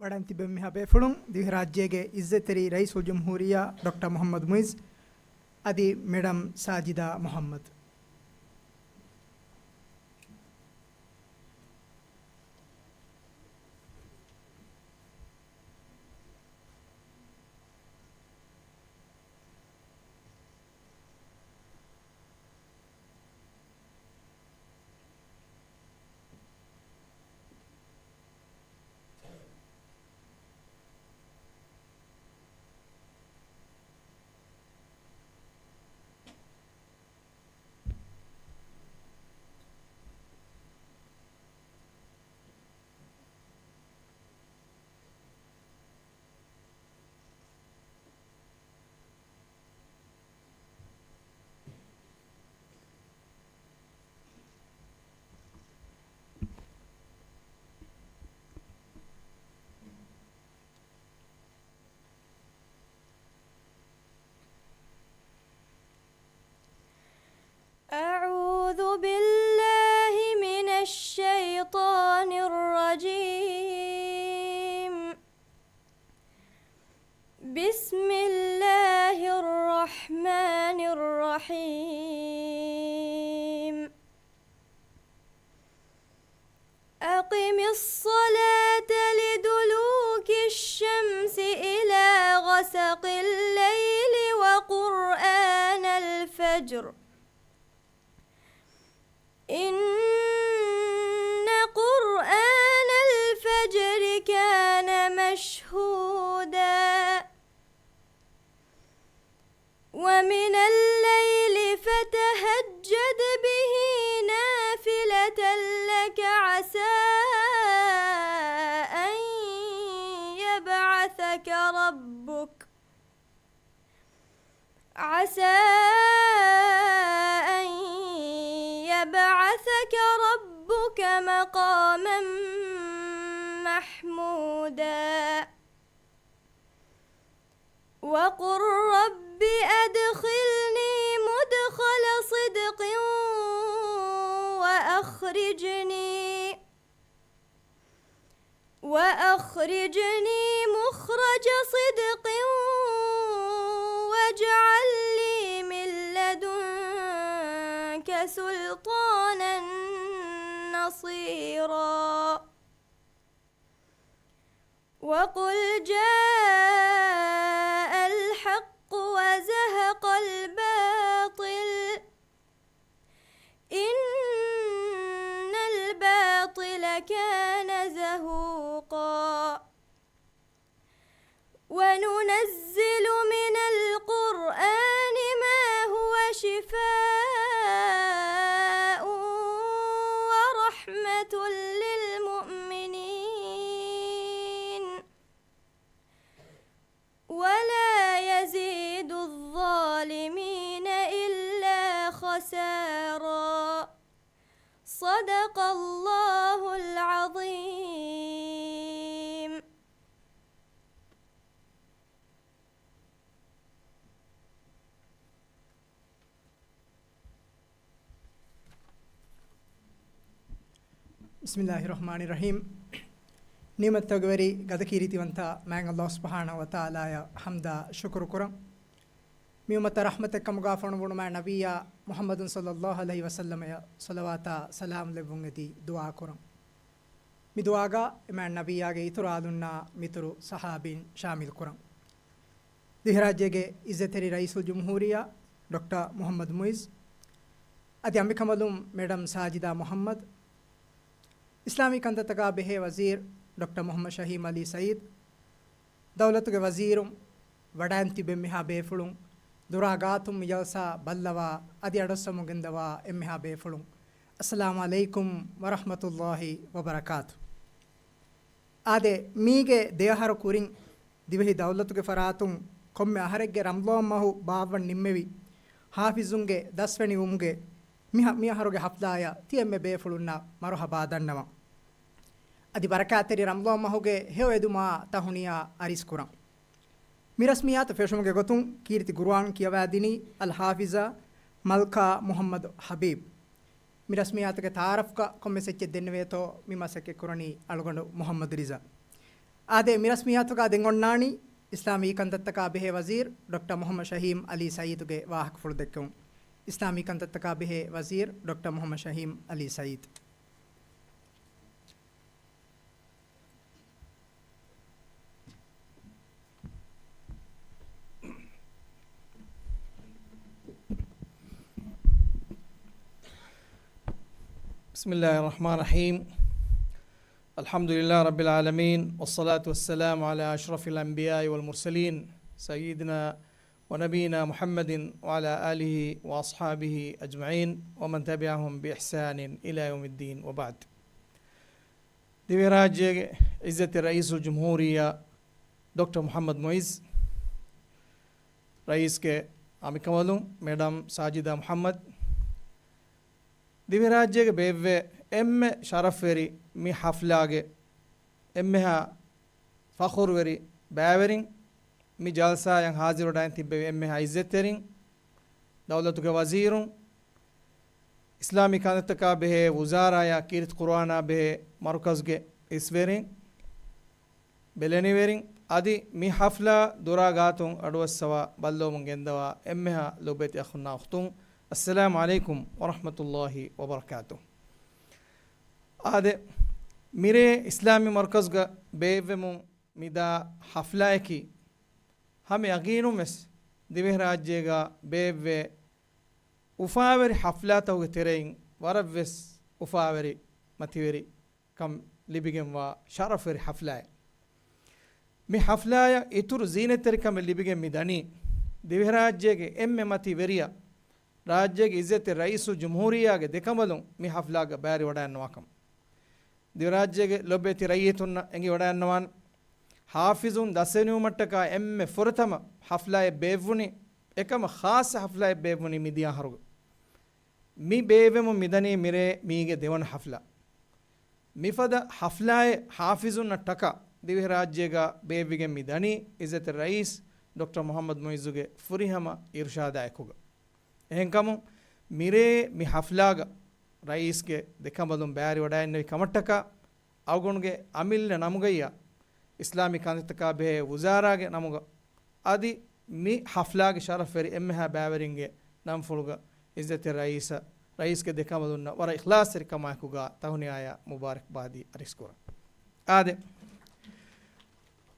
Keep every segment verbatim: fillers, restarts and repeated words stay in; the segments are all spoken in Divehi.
ވަޑަން ތިބެން މިހާ ބޭފުޅުން ދިވެހިރާއްޖޭގެ އިއްޒަތްތެރި ރައީސުލްޖުމްހޫރިއްޔާ ޑޮކްޓަރ މުޙައްމަދު މުޢިއްޒު އަދި މެޑަމް ސާޖިދާ މުޙައްމަދު. أعوذ بالله من الشيطان الرجيم. بسم الله الرحمن الرحيم. أقم الصلاة لدلوك الشمس إلى غسق الليل وقرآن الفجر. إن قرآن الفجر كان مشهودا. ومن الليل فتهجد به نافلة لك عسى أن يبعثك ربك عسى أن يبعثك ربك مقاما محمودا. وقل رب أدخلني مدخل صدق وأخرجني وأخرجني مخرج صدق واجعل لي من لدنك سلطانا نصيرا. وقل جاء الحق وزهق الباطل إن الباطل كان زهوقا. وننزل من القرآن ما هو شفاء ورحمة للمؤمنين ولا يزيد الظالمين إلا خسارا. صدق الله العظيم. بسم الله الرحمن الرحيم. ނިޢުމަތްތަކުގެ ވެރި ގަދަކީރިތިވަންތަ މާތް ﷲ ސުބްޙާނަހޫ ވަތަޢާލާއަށް ޙަމްދާ ޝުކުރު ކުރަން. މި އުއްމަތަށް ރަޙްމަތެއް ކަމުގާ ފޮނުވުނު މާތް ނަބިއްޔާ މުޙައްމަދު ޞައްލައްލާހު ޢަލައިހި ވަސައްލަމަށް ޞަލަވާތާ ސަލާމް ލެއްވުން އެދި ދުޢާ ކުރަން. މި ދުޢާގަ މާތް ނަބިއްޔާގެ އިތުރު އާލުންނާ މިތުރު ޞަޙާބީން ޝާމިލް ކުރަން. ދިވެހިރާއްޖޭގެ އިއްޒަތްތެރި ރައީސުލްޖުމްހޫރިއްޔާ ޑޮކްޓަރ މުޙައްމަދު މުޢިއްޒު، އަދި އަނބިކަނބަލުން މެޑަމް ސާޖިދާ މުޙައްމަދު، އިސްލާމީ ކަންތައްތަކާ ބެހޭ ވަޒީރު ޑޮކްޓަރ މުޙައްމަދު ޝަހީމް ޢަލީ ސަޢީދު، ދައުލަތުގެ ވަޒީރުން، ވަޑައިން ތިބެން މިހާ ބޭފުޅުން، ދުރާ ގާތުން މި ޖަލްސާ ބައްލަވާ، އަދި އަޑުއައްސަމުން ގެންދަވާ އެންމެހާ ބޭފުޅުން، އައްސަލާމު ޢަލައިކުމް ވަރަޙްމަތުﷲ ވަބަރަކާތު. އާދެ، މީގެ ދެއަހަރު ކުރިން ދިވެހި ދައުލަތުގެ ފަރާތުން ކޮންމެ އަހަރެއްގެ ރަމަޟާން މަހު ބާއްވަން ނިންމެވި ޙާފިޒުންގެ ދަސްވެނިވުމުގެ މި ހަ-، މި އަހަރުގެ ޙަފްލާއަށް ތި އެންމެ ބޭފުޅުންނަށް މަރުޙަބާ ދަންނަވަން. އަދި ބަރަކާތްތެރި ރަމަޟާން މަހުގެ ހެޔޮ އެދުމާ ތަހުނިޔާ އަރިސް ކުރަން. މި ރަސްމިއްޔާތު ފެށުމުގެ ގޮތުން ކީރިތި ޤުރުއާން ކިޔަވާދިނީ އަލް ޙާފިޒާ މަލްކާ މުޙައްމަދު ޙަބީބް. މި ރަސްމިއްޔާތުގެ ތަޢާރަފްގަ ކޮންމެސް އެއްޗެއް ދެންނެވޭތޯ، މި މަސައްކަތް ކުރަނީ އަޅުގަނޑު މުޙައްމަދު ރިޒާ. އާދެ، މި ރަސްމިއްޔާތުގަ ދެން އޮންނާނީ އިސްލާމީ ކަންތައްތަކާ ބެހޭ ވަޒީރު ޑޮކްޓަރ މުޙައްމަދު ޝަހީމް ޢަލީ ސަޢީދުގެ ވާހަކަފުޅު ދެއްކެވުން. އިސްލާމީ ކަންތައްތަކާ ބެހޭ ވަޒީރު ޑޮކްޓަރ މުޙައްމަދު ޝަހީމް ޢަލީ ސަޢީދު. بسم الله الرحمن الرحيم. الحمد لله رب العالمين، والصلاة والسلام على أشرف الأنبياء والمرسلين، سيدنا ونبينا محمد وعلى آله وأصحابه أجمعين، ومن تبعهم بإحسان إلى يوم الدين، وبعد. ދިވެހިރާއްޖޭގެ ޢިއްޒަތްތެރި ރައީސުލްޖުމްހޫރިއްޔާ ޑޮކްޓަރ މުޙައްމަދު މުޢިއްޒު، ރައީސްގެ އަނބިކަނބަލުން މެޑަމް ސާޖިދާ މުޙައްމަދު، ދިވެހިރާއްޖޭގެ ބޭއްވޭ އެންމެ ޝަރަފްވެރި މި ޙަފްލާގެ އެންމެހާ ފަޚުރުވެރި ބައިވެރިން، މި ޖަލްސާއަށް ޙާޟިރުވެޑައިން ތިއްބެވި އެންމެހާ ޢިއްޒަތްތެރިން، ދައުލަތުގެ ވަޒީރުން، އިސްލާމީ ކަންތައްތަކާ ބެހޭ ވުޒާރާޔާ ކީރިތި ޤުރުއާނާ ބެހޭ މަރުކަޒުގެ އިސްވެރިން، ބެލެނިވެރިން، އަދި މި ޙަފްލާ ދުރާ ގާތުން އަޑުއައްސަވާ ބައްލަވަމުން ގެންދަވާ އެންމެހާ ލޮބުވެތި އަޚުންނާ އުޚްތުން، އައްސަލާމު ޢަލައިކުމް ވަރަޙްމަތުﷲި ވަބަރަކާތުހު. އާދެ، މިރޭ އިސްލާމީ މަރުކަޒުގަ ބޭއްވެމުން މިދާ ޙަފްލާއަކީ، ހަމަ ޔަގީނުން ވެސް ދިވެހިރާއްޖޭގަ ބޭއްވޭ އުފާވެރި ޙަފްލާތަކުގެ ތެރެއިން ވަރަށްވެސް އުފާވެރި މަތިވެރި ކަން ލިބިގެންވާ ޝަރަފްވެރި ޙަފްލާއެއް. މި ޙަފްލާއަށް އިތުރު ޒީނަތްތެރިކަމެއް ލިބިގެން މި ދަނީ، ދިވެހިރާއްޖޭގެ އެންމެ މަތި ވެރިޔާ، ރާއްޖޭގެ ޢިއްޒަތްތެރި ރައީސުލްޖުމްހޫރިއްޔާގެ ދެކަނބަލުން މި ޙަފްލާގަ ބައިވެރިވަޑައިގަންނަވާކަމަށް. ދިވެހިރާއްޖޭގެ ލޮބުވެތި ރައްޔިތުންނަށް އެނގިވަޑައިގަންނަވާން. ޙާފިޒުން ދަސްވެނިވުމަށްޓަކާ އެންމެ ފުރަތަމަ ޙަފްލާއެއް ބޭއްވުނީ، އެކަމަށް ޚާއްޞަ ޙަފްލާއެއް ބޭއްވުނީ މިދިޔަ އަހަރުގަ. މި ބޭއްވެމުން މިދަނީ މިރޭ މީގެ ދެވަނަ ޙަފްލާ. މިފަދަ ޙަފްލާއެއް ޙާފިޒުންނަށްޓަކާ ދިވެހިރާއްޖޭގަ ބޭއްވިގެން މި ދަނީ، ޢިއްޒަތްތެރި ރައީސް ޑޮކްޓަރ މުޙައްމަދު މުޢިއްޒުގެ ފުރިހަމަ އިރުޝާދާ އެކުގަ. އެހެންކަމުން، މިރޭ މި ޙަފްލާގަ ރައީސްގެ ދެކަނބަލުން ބައިވެރިވަޑައިގެންނެވި ކަމަށްޓަކާ، އަޅުގަނޑުގެ އަމިއްލަ ނަމުގައްޔާ، އިސްލާމީ ކަންތައްތަކާ ބެހޭ ވުޒާރާގެ ނަމުގަ، އަދި މި ޙަފްލާގެ ޝަރަފްވެރި އެންމެހާ ބައިވެރިންގެ ނަންފުޅުގަ، ޢިއްޒަތްތެރި ރައީސަށް، ރައީސްގެ ދެކަނބަލުންނަށް ވަރަށް އިޚްލާޞްތެރިކަމާއެކުގަ ތަހުނިޔާޔާ މުބާރަކްބާދީ އަރިސްކުރަން. އާދެ،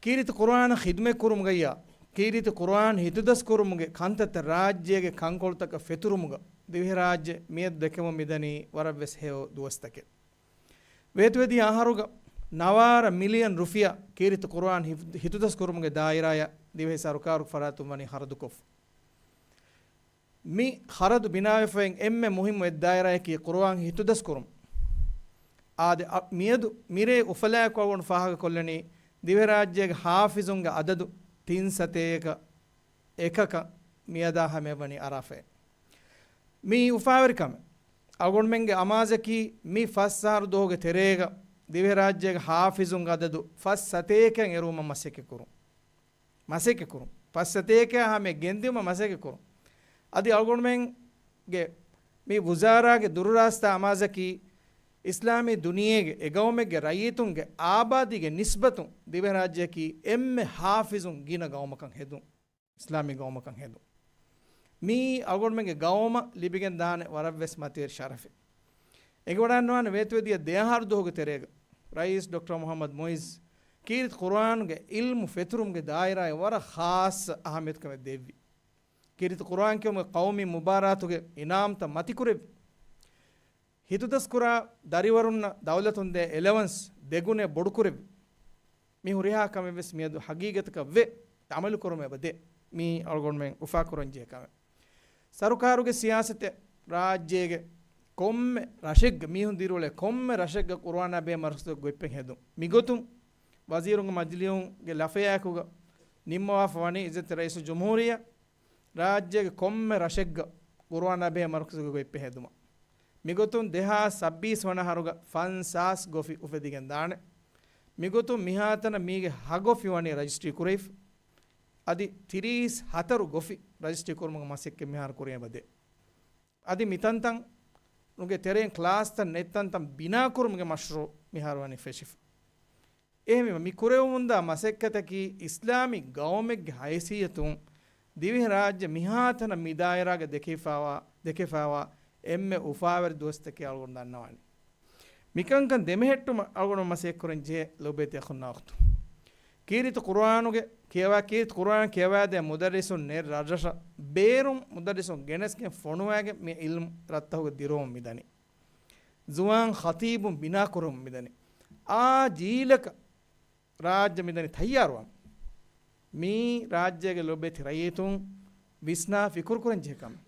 ކީރިތި ޤުރުއާނަށް ޚިދުމަތް ކުރުމުގައްޔާ، ކީރިތި ޤުރުއާން ހިތުދަސް ކުރުމުގެ ކަންތައްތައް ރާއްޖޭގެ ކަންކޮޅުތަކަށް ފެތުރުމުގަ، ދިވެހިރާއްޖެ މިއަދު ދެކެމުން މިދަނީ ވަރަށްވެސް ހެޔޮ ދުވަސްތަކެއް. ވޭތުވެދިޔަ އަހަރުގަ ނަވާރަ މިލިއަން ރުފިޔާ ކީރިތި ޤުރުއާން ހިފް-، ހިތުދަސް ކުރުމުގެ ދާއިރާޔަށް ދިވެހި ސަރުކާރުގެ ފަރާތުން ވަނީ ޚަރަދުކޮށްފަ. މި ޚަރަދު ބިނާވެފައި އެންމެ މުހިއްމު އެއްދާއިރާއަކީ ޤުރުއާން ހިތުދަސް ކުރުން. އާދެ، އަ، މިއަދު މިރޭ އުފަލާއެކު އަޅުގަނޑު ފާހަގަކޮށްލަނީ، ދިވެހިރާއްޖޭގެ ޙާފިޒުންގެ އަދަދު ތިން ސަތޭކަ އެކަކަށް މިއަދާ ހަމަޔަށް ވަނީ އަރާފައެއް. މީ އުފާވެރި ކަމެއް. އަޅުގަނޑުމެންގެ އަމާޒަކީ މި ފަސް އަހަރު ދުވަހުގެ ތެރޭގަ ދިވެހިރާއްޖޭގެ ޙާފިޒުންގެ އަދަދު ފަސް ސަތޭކައަށް އެރުވުމަށް މަސައްކަތްކުރުން. މަސައްކަތްކުރުން. ފަސް ސަތޭކައާ ހަމަޔަށް ގެންދިއުމަށް މަސައްކަތްކުރުން. އަދި އަޅުގަނޑުމެންގެ މި ވުޒާރާގެ ދުރުރާސްތާ އަމާޒަކީ، އިސްލާމީ ދުނިޔޭގެ އެ ގައުމެއްގެ ރައްޔިތުންގެ އާބާދީގެ ނިސްބަތުން ދިވެހިރާއްޖެއަކީ އެންމެ ޙާފިޒުން ގިނަ ގައުމަކަށް ހެދުން. އިސްލާމީ ގައުމަކަށް ހެދުން. މިއީ އަޅުގަނޑުމެންގެ ގައުމަށް ލިބިގެން ދާނެ ވަރަށްވެސް މަތިވެރި ޝަރަފެއް. އެނގިވަޑައިގަންނަވާނެ ވޭތުވެދިޔަ ދެއަހަރު ދުވަހުގެ ތެރޭގަ ރައީސް ޑޮކްޓަރ މުޙައްމަދު މުޢިއްޒު ކީރިތި ޤުރުއާންގެ ޢިލްމު ފެތުރުމުގެ ދާއިރާއަށް ވަރަށް ޚާއްޞަ އަހައްމިޔަތުކަމެއް ދެއްވި. ކީރިތި ޤުރުއާން ކިޔުމުގެ ޤައުމީ މުބާރާތުގެ އިނާމްތައް މަތިކުރެއްވި. ހިތުދަސްކުރާ ދަރިވަރުންނަށް ދައުލަތުން ދޭ އެލަވަންސް ދެގުނޭ ބޮޑުކުރެއްވި. މި ހުރިހާ ކަމެއް ވެސް މިއަދު ހަގީގަތަކަށް ވެ، އަމަލުކުރުމަށް އެބަ ދޭ. މީ އަޅުގަނޑުމެން އުފާކުރަންޖެހޭ ކަމެއް. ސަރުކާރުގެ ސިޔާސަތެއް ރާއްޖޭގެ ކޮންމެ ރަށެއްގަ، މީހުން ދިރިއުޅޭ ކޮންމެ ރަށެއްގަ ޤުރުއާނާ ބެހޭ މަރުކަޒުތަކުގެ ގޮތްޕެއް ހެދުން. މިގޮތުން ވަޒީރުންގެ މަޖިލީހުގެ ލަފަޔާއެކުގަ ނިންމަވާފަ ވަނީ ޢިއްޒަތްތެރި ރައީސުލްޖުމްހޫރިއްޔާ ރާއްޖޭގެ ކޮންމެ ރަށެއްގަ ޤުރުއާނާ ބެހޭ މަރުކަޒުގެ ގޮތްޕެއް ހެދުމަށް. މިގޮތުން ދެހާސް ސައްބީސް ވަނަ އަހަރުގަ ފަންސާސް ގޮފި އުފެދިގެން ދާނެ. މިގޮތުން މިހާތަނަށް މީގެ ހަ ގޮފި ވަނީ ރަޖިސްޓްރީ ކުރެވިފަ. އަދި ތިރީސް ހަތަރު ގޮފި ރަޖިސްޓްރީ ކުރުމުގެ މަސައްކަތް މިހާރު ކުރިޔަށް އެބަދޭ. އަދި މިތަންތަނުގެ ތެރެއިން ކްލާސްތައް ނެތް ތަންތަން ބިނާކުރުމުގެ މަޝްރޫޢު މިހާރު ވަނީ ފެށިފަ. އެހެންވީމަ، މި ކުރެވެމުންދާ މަސައްކަތަކީ އިސްލާމީ ގައުމެއްގެ ހައިސިއްޔަތުން ދިވެހިރާއްޖެ މިހާތަނަށް މި ދާއިރާގަ ދެކެފާވާ، ދެކެފާވާ އެންމެ އުފާވެރި ދުވަސްތަކެއް އަޅުގަނޑު ދަންނަވާނީ. މިކަންކަން ދެމެހެއްޓުމަށް އަޅުގަނޑު މަސައްކަތް ކުރަން ޖެހޭ ލޯބިވެތި އަޚުންނާ އުޚްތުން. ކީރިތި ޤުރުއާނުގެ ކިޔަވާ، ކީރިތި ޤުރުއާން ކިޔަވާދޭ މުދައްރިސުން ނެތް ރަށްރަށަށް ބޭރުން މުދައްރިސުން ގެނެސްގެން ފޮނުވާގެން މި ޢިލްމު ރަށްތަކުގަ ދިރުވަމުން މިދަނީ. ޒުވާން ޚަތީބުން ބިނާކުރަމުން މިދަނީ. އާ ޖީލަކަށް ރާއްޖެ މިދަނީ ތައްޔާރުވަމުން. މީ ރާއްޖޭގެ ލޯބިވެތި ރައްޔިތުން ވިސްނާ ފިކުރުކުރަން ޖެހޭ ކަމެއް.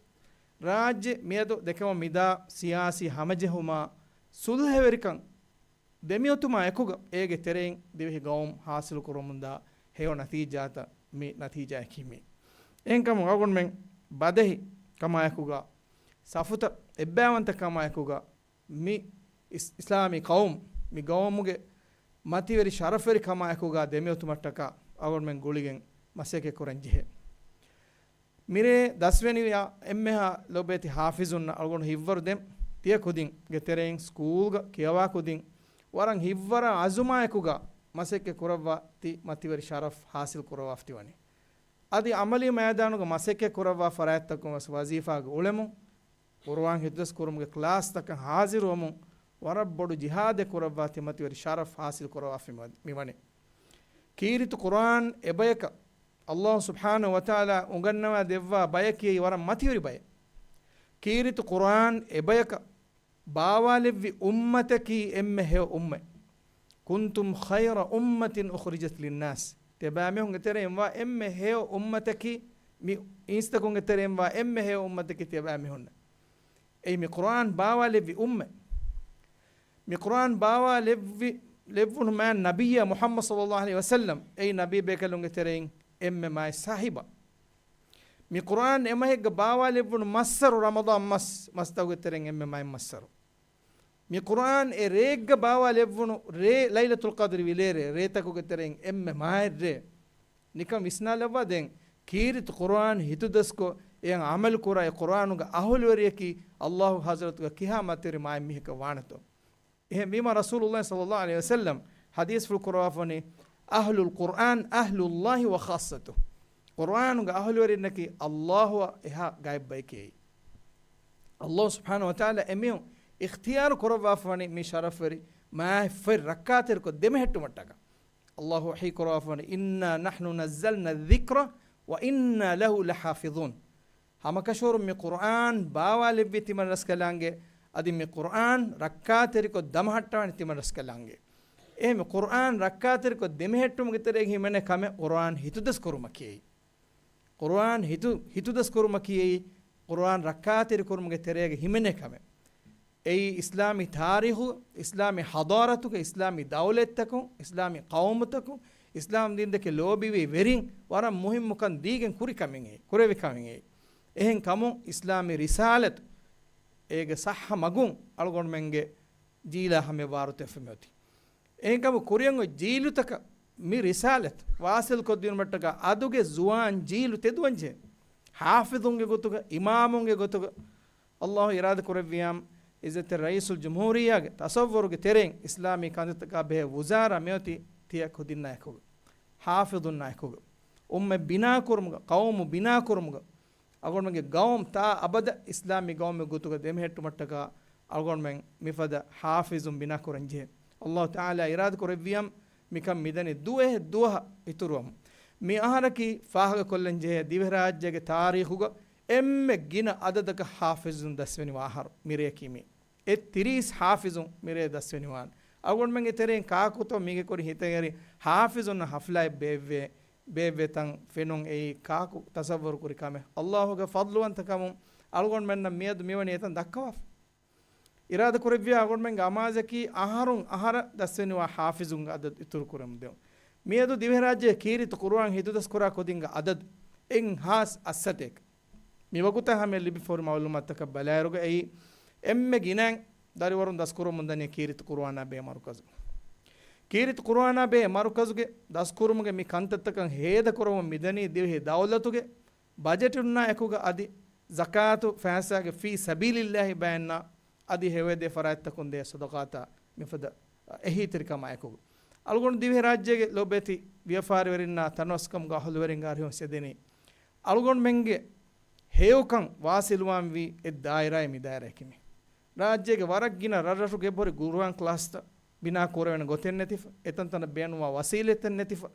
ރާއްޖެ މިއަދު ދެކެވަމުން މިދާ ސިޔާސީ ހަމަޖެހުމާ ސުލްހަވެރިކަން ދެމިއޮތުމާ އެކުގަ އޭގެ ތެރެއިން ދިވެހި ގައުމު ހާސިލު ކުރަމުންދާ ހެޔޮ ނަތީޖާތައް މި ނަތީޖާއަކީ މީ. އެހެންކަމުން އަޅުގަނޑުމެން ބަދަހި ކަމާއެކުގަ، ސަފުތައް އެއްބައިވަންތަ ކަމާއެކުގަ، މި އިސް-، އިސްލާމީ ޤައުމު، މި ގައުމުގެ މަތިވެރި ޝަރަފްވެރި ކަމާއެކުގަ ދެމިއޮތުމަށްޓަކާ އަޅުގަނޑުމެން ގުޅިގެން މަސައްކަތް ކުރަން ޖެހޭ. މިރޭ ދަސްވެނިވި އެންމެހާ ލޯބިވެތި ޙާފިޒުންނަށް އަޅުގަނޑު ހިތްވަރު ދެން ތިޔަ ކުދިންގެ ތެރެއިން ސްކޫލްގަ ކިޔަވާ ކުދިން ވަރަށް ހިތްވަރާ އަޒުމާއެކުގަ މަސައްކަތް ކުރައްވާ ތި މަތިވެރި ޝަރަފް ޙާޞިލް ކުރައްވާފަ ތިވަނީ. އަދި ޢަމަލީ މައިދާނުގަ މަސައްކަތް ކުރައްވާ ފަރާތްތަކުން ވެސް ވަޒީފާގަ އުޅެމުން، ޤުރުއާން ހިތުދަސް ކުރުމުގެ ކްލާސްތަކަށް ޙާޟިރުވަމުން ވަރަށް ބޮޑު ޖިހާދެއް ކުރައްވާ ތި މަތިވެރި ޝަރަފް ޙާޞިލް ކުރައްވާފަ މިވަ-، މިވަނީ. ކީރިތި ޤުރުއާން އެބަޔަކަށް ﷲ ސުބްޙާނަހޫ ވަތަޢާލާ އުނގަންނަވާ ދެއްވާ ބަޔަކީ ވަރަށް މަތިވެރި ބަޔެއް. ކީރިތި ޤުރުއާން އެބަޔަކަށް ބާވާލެއްވި އުއްމަތަކީ އެންމެ ހެޔޮ އުއްމަތް. كنتم خير أمة أخرجت للناس. ތިޔަބައިމީހުންގެ ތެރެއިން ވާ އެންމެ ހެޔޮ އުއްމަތަކީ، މި އިންސްތަކުންގެ ތެރެއިން ވާ އެންމެ ހެޔޮ އުއްމަތަކީ ތިޔަބައިމީހުންނޭ. އެއީ މި ޤުރުއާން ބާވާލެއްވި އުއްމަތް. މި ޤުރުއާން ބާވާލެއްވި، ލެއްވުނު މާތް ނަބިއްޔާ މުޙައްމަދު ޞައްލައްލާހު ޢަލައިހި ވަސައްލަމް އެއީ ނަބީ ބޭކަލުންގެ ތެރެއިން އެންމެ މާތް ސާހިބާ. މި ޤުރުއާން އެމަހެއްގަ ބާވާލެއްވުނު މައްސަރު ރަމަޟާން މަސް، މަސްތަކުގެ ތެރެއިން އެންމެ މާތް މައްސަރު. މި ޤުރުއާން އެ ރޭއްގަ ބާވާލެއްވުނު ރޭ، ލައިލަތުލް ޤަދްރި ވިލޭރޭ ރޭތަކުގެ ތެރެއިން އެންމެ މާތް ރޭ. ނިކަން ވިސްނާލައްވާ ދެން، ކީރިތި ޤުރުއާން ހިތުދަސްކޮށް، އެޔަށް ޢަމަލު ކުރާ އެ ޤުރުއާނުގެ އަހުލުވެރިޔަކީ ﷲ ގެ ޙަޟްރަތުގަ ކިހާ މަތިވެރި މާތް މީހަކަށް ވާނެތޯ؟ އެހެންވީމަ، ރަސޫލުﷲ ޞައްލައްލާހު ޢަލައިހި ވަސައްލަމް ޙަދީޘްފުޅު ކުރައްވާފަވަނީ، "أهل القرآن أهل الله وخاصته." ޤުރުއާނުގެ އަހުލުވެރިންނަކީ ﷲ އާ އެހާ ގާތް ބަޔެކޭ. ﷲ ސުބްޙާނަހޫ ވަތަޢާލާ އެމީހުން އިޚްތިޔާރު ކުރައްވާފަވަނީ މި ޝަރަފްވެރި މާތް ފޮތް ރައްކާތެރިކޮށް ދެމެހެއްޓުމަށްޓަކާ. ﷲ ވަޙީ ކުރައްވާފަވަނީ، "إنا نحن نزلنا الذكر وإنا له لحافظون." ހަމަކަށަވަރުން މި ޤުރުއާން ބާވާލެއްވީ ތިމަން ރަސްކަލާނގެ، އަދި މި ޤުރުއާން ރައްކާތެރިކޮށް ދަމަހައްޓަވަނީ ތިމަން ރަސްކަލާނގެ. އެހެން މި ޤުރުއާން ރައްކާތެރިކޮށް ދެމެހެއްޓުމުގެ ތެރޭގަ ހިމެނޭ ކަމެއް ޤުރުއާން ހިތުދަސްކުރުމަކީ. ޤުރުއާން ހިތު، ހިތުދަސްކުރުމަކީ އެއީ ޤުރުއާން ރައްކާތެރިކުރުމުގެ ތެރޭގަ ހިމެނޭ ކަމެއް. އެއީ އިސްލާމީ ތާރީޚު، އިސްލާމީ ޙަޟާރަތުގެ، އިސްލާމީ ދައުލަތްތަކުން، އިސްލާމީ ޤައުމުތަކުން، އިސްލާމް ދީންދެކެ ލޯބިވި ވެރިން ވަރަށް މުހިއްމުކަން ދީގެން ކުރި ކަމެއް އެއީ، ކުރެވި ކަމެއް އެއީ. އެހެން ކަމުން އިސްލާމީ ރިސާލަތު އޭގެ ޞައްޙަ މަގުން އަޅުގަނޑުމެންގެ ޖީލާ ހަމަޔަށް ވާރުތެރިވެފަ މިއޮތީ. އެހެންކަމުން ކުރިއަށް އޮތް ޖީލުތަކަށް މި ރިސާލަތު ވާސިލްކޮށްދިނުމަށްޓަކާ އަދުގެ ޒުވާން ޖީލު ތެދުވަންޖެހޭ. ޙާފިޒުންގެ ގޮތުގަ، އިމާމުންގެ ގޮތުގަ، ﷲ އިރާދަކުރެއްވިއްޔާ، އިއްޒަތްތެރި ރައީސުލްޖުމްހޫރިއްޔާގެ ތަޞައްވުރުގެ ތެރެއިން އިސްލާމީ ކަންތައްތަކާ ބެހޭ ވުޒާރާ މިއޮތީ ތިޔަ ކުދިންނާ އެކުގަ، ޙާފިޒުންނާ އެކުގަ، އުއްމަތް ބިނާކުރުމުގަ، ޤައުމު ބިނާކުރުމުގަ، އަޅުގަނޑުމެންގެ ގައުމު ތާ އަބަދަށް އިސްލާމީ ގައުމެއް ގޮތުގަ ދެމެހެއްޓުމަށްޓަކާ އަޅުގަނޑުމެން މިފަދަ ޙާފިޒުން ބިނާކުރަންޖެހޭ. ﷲ ތަޢާލާ އިރާދަކުރެއްވިއްޔާ މިކަން މިދަނީ ދުވަހެއް ދުވަހަށް އިތުރުވަމުން. މި އަހަރަކީ ފާހަގަކޮށްލަންޖެހޭ ދިވެހިރާއްޖޭގެ ތާރީޚުގަ އެންމެ ގިނަ އަދަދަކަށް ޙާފިޒުން ދަސްވެނިވާ އަހަރު މިރެޔަކީ މީ. އެ ތިރީސް ޙާފިޒުން މިރޭ ދަސްވެނިވާން. އަޅުގަނޑުމެންގެ ތެރެއިން ކާކުތޯ މީގެ ކުރިން ހިތަށް އެރި ޙާފިޒުންނަށް ޙަފްލާއެއް ބޭއްވޭ، ބޭއްވޭތަން ފެނުން އެއީ ކާކު ތަޞައްވަރު ކުރި ކަމެއް. ﷲ ގެ ފަޟްލުވަންތަކަމުން އަޅުގަނޑުމެންނަށް މިއަދު މިވަނީ އެތަން ދައްކަވާފަ. އިރާދަ ކުރެއްވިޔާ އަޅުގަނޑުމެންގެ އަމާޒަކީ އަހަރުން އަހަރަށް ދަސްވެނިވާ ޙާފިޒުންގެ އަދަދު އިތުރު ކުރަމުން ދެވުން. މިއަދު ދިވެހިރާއްޖެ ކީރިތި ޤުރުއާން ހިތުދަސްކުރާ ކުދިންގެ އަދަދު އެއްހާސް އަށްސަތޭކަ. މިވަގުތަށް ހަމަޔަށް ލިބިފަހުރި މަޢުލޫމާތުތަކަށް ބަލާއިރުގަ އެއީ އެންމެ ގިނައިން ދަރިވަރުން ދަސްކުރަމުންދަނީ ކީރިތި ޤުރުއާނާ ބެހޭ މަރުކަޒު. ކީރިތި ޤުރުއާނާ ބެހޭ މަރުކަޒުގެ ދަސްކުރުމުގެ މި ކަންތައްތަކަށް ހޭދަކުރަމުން މިދަނީ ދިވެހި ދައުލަތުގެ ބަޖެޓުންނާ އެކުގަ އަދި ޒަކާތު ފައިސާގެ ފީ ސަބީލިއްލާހި ބަޔަންނާ އަދި ހެޔޮއެދޭ ފަރާތްތަކުން ދޭ ޞަދަޤާތާ މިފަދަ އެހީތެރިކަމާ އެކުގަ. އަޅުގަނޑު ދިވެހިރާއްޖޭގެ ލޮބުވެތި ވިޔަފާރިވެރިންނާ ތަނަވަސްކަމުގަ އަހުލުވެރިންގެ އަރިހުން ސެދެނީ އަޅުގަނޑުމެންގެ ހެޔޮކަން ވާސިލުވާންވީ އެއް ދާއިރާއެއް މި ދާއިރާއަކީ މީ. ރާއްޖޭގެ ވަރަށް ގިނަ ރަށްރަށުގެ އެއްބޮޑު ޤުރުއާން ކްލާސްތައް ބިނާ ކުރެވޭނެ ގޮތެއް ނެތިފަ، އެތަންތަނަށް ބޭނުންވާ ވަސީލަތެއް ނެތިފަ،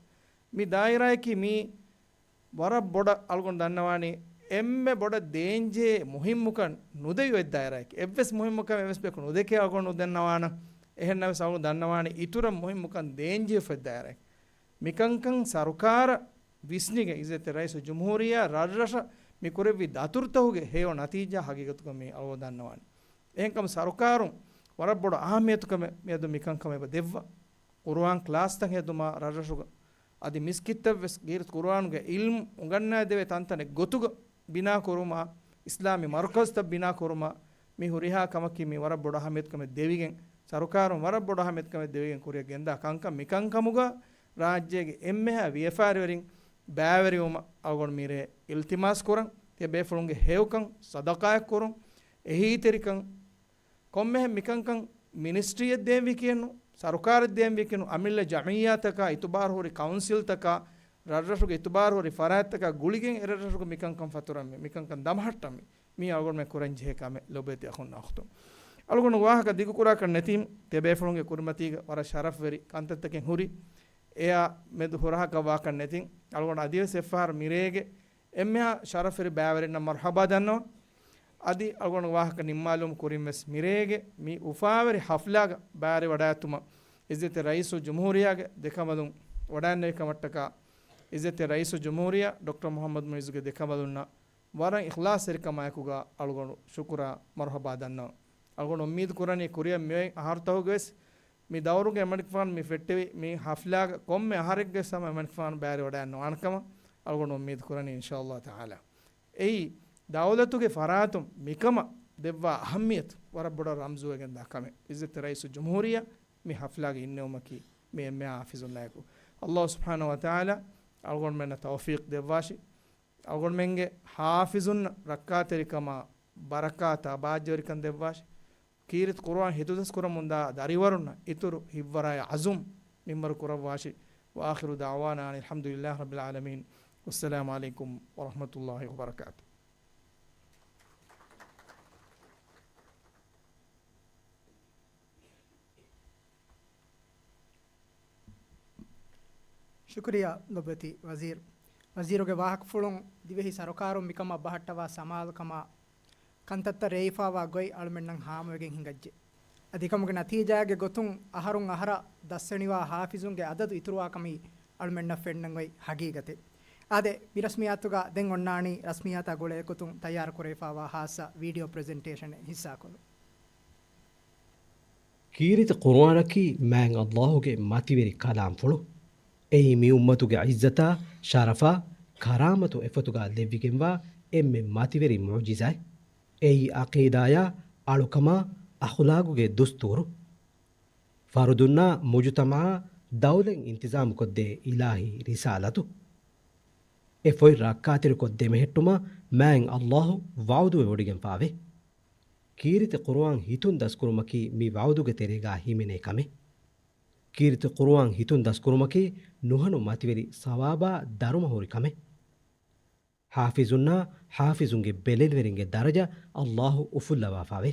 މި ދާއިރާއަކީ މީ ވަރަށް ބޮޑަށް އަޅުގަނޑު ދަންނަވާނީ އެންމެ ބޮޑަށް ދޭންޖެހޭ މުހިއްމުކަން ނުދެވި އޮތް ދާއިރާއަކީ. އެއްވެސް މުހިއްމުކަމެއް އެއްވެސް ބަޔަކު ނުދެކޭ އަޅުގަނޑު ނުދަންނަވާނަން. އެހެންނަމަވެސް އަޅުގަނޑު ދަންނަވާނީ އިތުރަށް މުހިއްމުކަން ދޭންޖެހިފަ އޮތް ދާއިރާއަކީ. މިކަންކަން ސަރުކާރަށް ވިސްނިގެން އިއްޒަތްތެރި ރައީސުލްޖުމްހޫރިއްޔާ ރަށްރަށަށް މި ކުރެއްވި ދަތުރުތަކުގެ ހެޔޮ ނަތީޖާ ހަގީގަތުގަ މީ އަޅުގަނޑު ދަންނަވާނީ. އެހެންކަމުން ސަރުކާރުން ވަރަށް ބޮޑު އަހައްމިޔަތުކަމެއް މިއަދު މިކަންކަމަށް އެބަ ދެއްވާ. ޤުރުއާން ކްލާސްތައް ހެދުމާ ރަށްރަށުގަ އަދި މިސްކިތްތައްވެސް ކީރިތި ޤުރުއާނުގެ ޢިލްމު އުނގަންނައިދެވޭ ތަންތަނެއް ގޮތުގަ ބިނާކުރުމާ، އިސްލާމީ މަރުކަޒުތައް ބިނާކުރުމާ، މި ހުރިހާ ކަމަކީ މީ ވަރަށް ބޮޑު އަހައްމިޔަތުކަމެއް ދެވިގެން، ސަރުކާރުން ވަރަށް ބޮޑު އަހައްމިޔަތުކަމެއް ދެވިގެން ކުރިއަށް ގެންދާ ކަންކަން. މިކަންކަމުގަ ރާއްޖޭގެ އެންމެހާ ވިޔަފާރިވެރިން ބައިވެރިވުމަށް އަޅުގަނޑު މިރޭ އިލްތިމާސް ކުރަން، ތިޔަބޭފުޅުންގެ ހެޔޮކަން ސަދަޤާތް ކުރުން، އެހީތެރިކަން، ކޮންމެހެން މިކަންކަން މިނިސްޓްރީއެއް ދޭންވީކީއެއްނު، ސަރުކާރެއް ދޭންވީކީއެއްނު، އަމިއްލަ ޖަމިއްޔާތަކާ، އިތުބާރުހުރި ކައުންސިލްތަކާ، ރަށްރަށުގެ އިތުބާރުހުރި ފަރާތްތަކާ ގުޅިގެން އެ ރަށްރަށުގެ މިކަންކަން ފަތުރަންވީ، މިކަންކަން ދަމަހައްޓަންވީ. މީ އަޅުގަނޑުމެން ކުރަންޖެހޭ ކަމެއް ލޮބުވެތި އަޚުންނާ އުޚްތުން. އަޅުގަނޑު ވާހަކަ ދިގުކުރާކަށް ނެތީމް، ތިޔަބޭފުޅުންގެ ކުރިމަތީގަ ވަރަށް ޝަރަފްވެރި ކަންތައްތަކެއް ހުރި. އެއާ މެދު ހުރަހަކަށް ވާކަށް ނެތިން، އަޅުގަނޑު އަދިވެސް އެއްފަހަރު މިރޭގެ އެންމެހާ ޝަރަފްވެރި ބައިވެރިންނަށް މަރުޙަބާ ދަންނަވަން. އަދި އަޅުގަނޑު ވާހަކަ ނިންމާލުމުގެ ކުރިންވެސް މިރޭގެ މި އުފާވެރި ޙަފްލާގަ ބައިވެރިވަޑައިގަތުމަށް އިއްޒަތްތެރި ރައީސުލްޖުމްހޫރިއްޔާގެ ދެކަނބަލުން ވަޑައިގެންނެވި ކަމަށްޓަކާ، އިއްޒަތްތެރި ރައީސުލްޖުމްހޫރިއްޔާ ޑޮކްޓަރ މުޙައްމަދު މުޢިއްޒުގެ ދެކަނބަލުންނަށް ވަރަށް އިޚްލާޞްތެރިކަމާއެކުގަ އަޅުގަނޑު ޝުކުރާ މަރުޙަބާ ދަންނަވަން. އަޅުގަނޑު އުއްމީދު ކުރަނީ ކުރިއަށް މިއޮތް އަހަރުތަކުގަވެސް މި ދައުރުގެ އެމަނިކުފާނު މި ފެއްޓެވި މި ޙަފްލާގަ ކޮންމެ އަހަރެއްގެ ސަމަ އެމަނިކުފާނު ބައިވެރިވަޑައިގަންނަވާނެ ކަމަށް އަޅުގަނޑު އުއްމީދު ކުރަނީ އިންޝާﷲ ތަޢާލާ. އެއީ، ދައުލަތުގެ ފަރާތުން މިކަމަށް ދެއްވާ އަހައްމިޔަތު ވަރަށް ބޮޑަށް ރަމްޒުވެގެންދާ ކަމެއް. އިއްޒަތްތެރި ރައީސުލްޖުމްހޫރިއްޔާ މި ޙަފްލާގަ އިންނެވުމަކީ މި އެންމެހާ ޙާފިޒުންނާއެކު. ﷲ ސުބްޙާނަހޫ ވަތަޢާލާ އަޅުގަނޑުމެންނަށް ތައުފީޤް ދެއްވާށި. އަޅުގަނޑުމެންގެ ޙާފިޒުންނަށް ރައްކާތެރިކަމާ ބަރަކާތާ ބާއްޖަވެރިކަން ދެއްވާށި. ކީރިތި ޤުރުއާން ހިތުދަސްކުރަމުންދާ ދަރިވަރުންނަށް އިތުރު ހިތްވަރާއި ޢަޒުމް މިންވަރު ކުރައްވާށި. وآخر دعوانا أن الحمد لله رب العالمين. والسلام عليكم ورحمة الله وبركاته. ޝުކުރިއްޔާ ލޮބުވެތި ވަޒީރު. ވަޒީރުގެ ވާހަކަފުޅުން ދިވެހި ސަރުކާރުން މިކަމަށް ބަހައްޓަވާ ސަމާލުކަމާ ކަންތައްތައް ރޭވިފާވާ ގޮތް އަޅުމެންނަށް ހާމަވެގެން ހިނގައްޖެ. އަދި ކަމުގެ ނަތީޖާގެ ގޮތުން އަހަރުން އަހަރަށް ދަސްވެނިވާ ޙާފިޒުންގެ އަދަދު އިތުރުވާކަމީ އަޅުމެންނަށް ފެންނަން އޮތް ހަގީގަތެއް. އާދެ، މި ރަސްމިއްޔާތުގަ ދެން އޮންނާނީ ރަސްމިއްޔާތާ ގުޅޭ ގޮތުން ތައްޔާރު ކުރެވިފާވާ ހާއްސަ ވީޑިއޯ ޕްރެޒެންޓޭޝަނެއް ހިއްސާކޮށްލުން. ކީރިތި ޤުރުއާނަކީ މާތް ﷲ ގެ މަތިވެރި ކަލާމްފުޅު. އެއީ މި އުއްމަތުގެ ޢިއްޒަތާ، ޝަރަފާ، ކަރާމަތު އެފޮތުގަ ލެއްވިގެންވާ އެންމެ މަތިވެރި މުޢުޖިޒާއެއް. އެއީ ޢަޤީދާޔާ، އަޅުކަމާ، އަޚުލާގުގެ ދުސްތޫރު. ފަރުދުންނާ، މުޖުތަމަޢާ، ދައުލަތް އިންތިޒާމުކޮށްދޭ އިލާހީ ރިސާލަތު. އެ ފޮތް ރައްކާތެރިކޮށް ދެމެހެއްޓުމަށް މާތް ﷲ ވަޢުދުވެވޮޑިގެންފާވޭ. ކީރިތި ޤުރުއާން ހިތުން ދަސްކުރުމަކީ މި ވަޢުދުގެ ތެރޭގާ ހިމެނޭ ކަމެއް. ކީރިތި ޤުރުއާން ހިތުން ދަސްކުރުމަކީ ނުހަނު މަތިވެރި ސަވާބާ ދަރުމަ ހުރި ކަމެއް. ޙާފިޒުންނާ ޙާފިޒުންގެ ބެލެނިވެރިންގެ ދަރަޖަ ﷲ އުފުއްލަވާފާވޭ.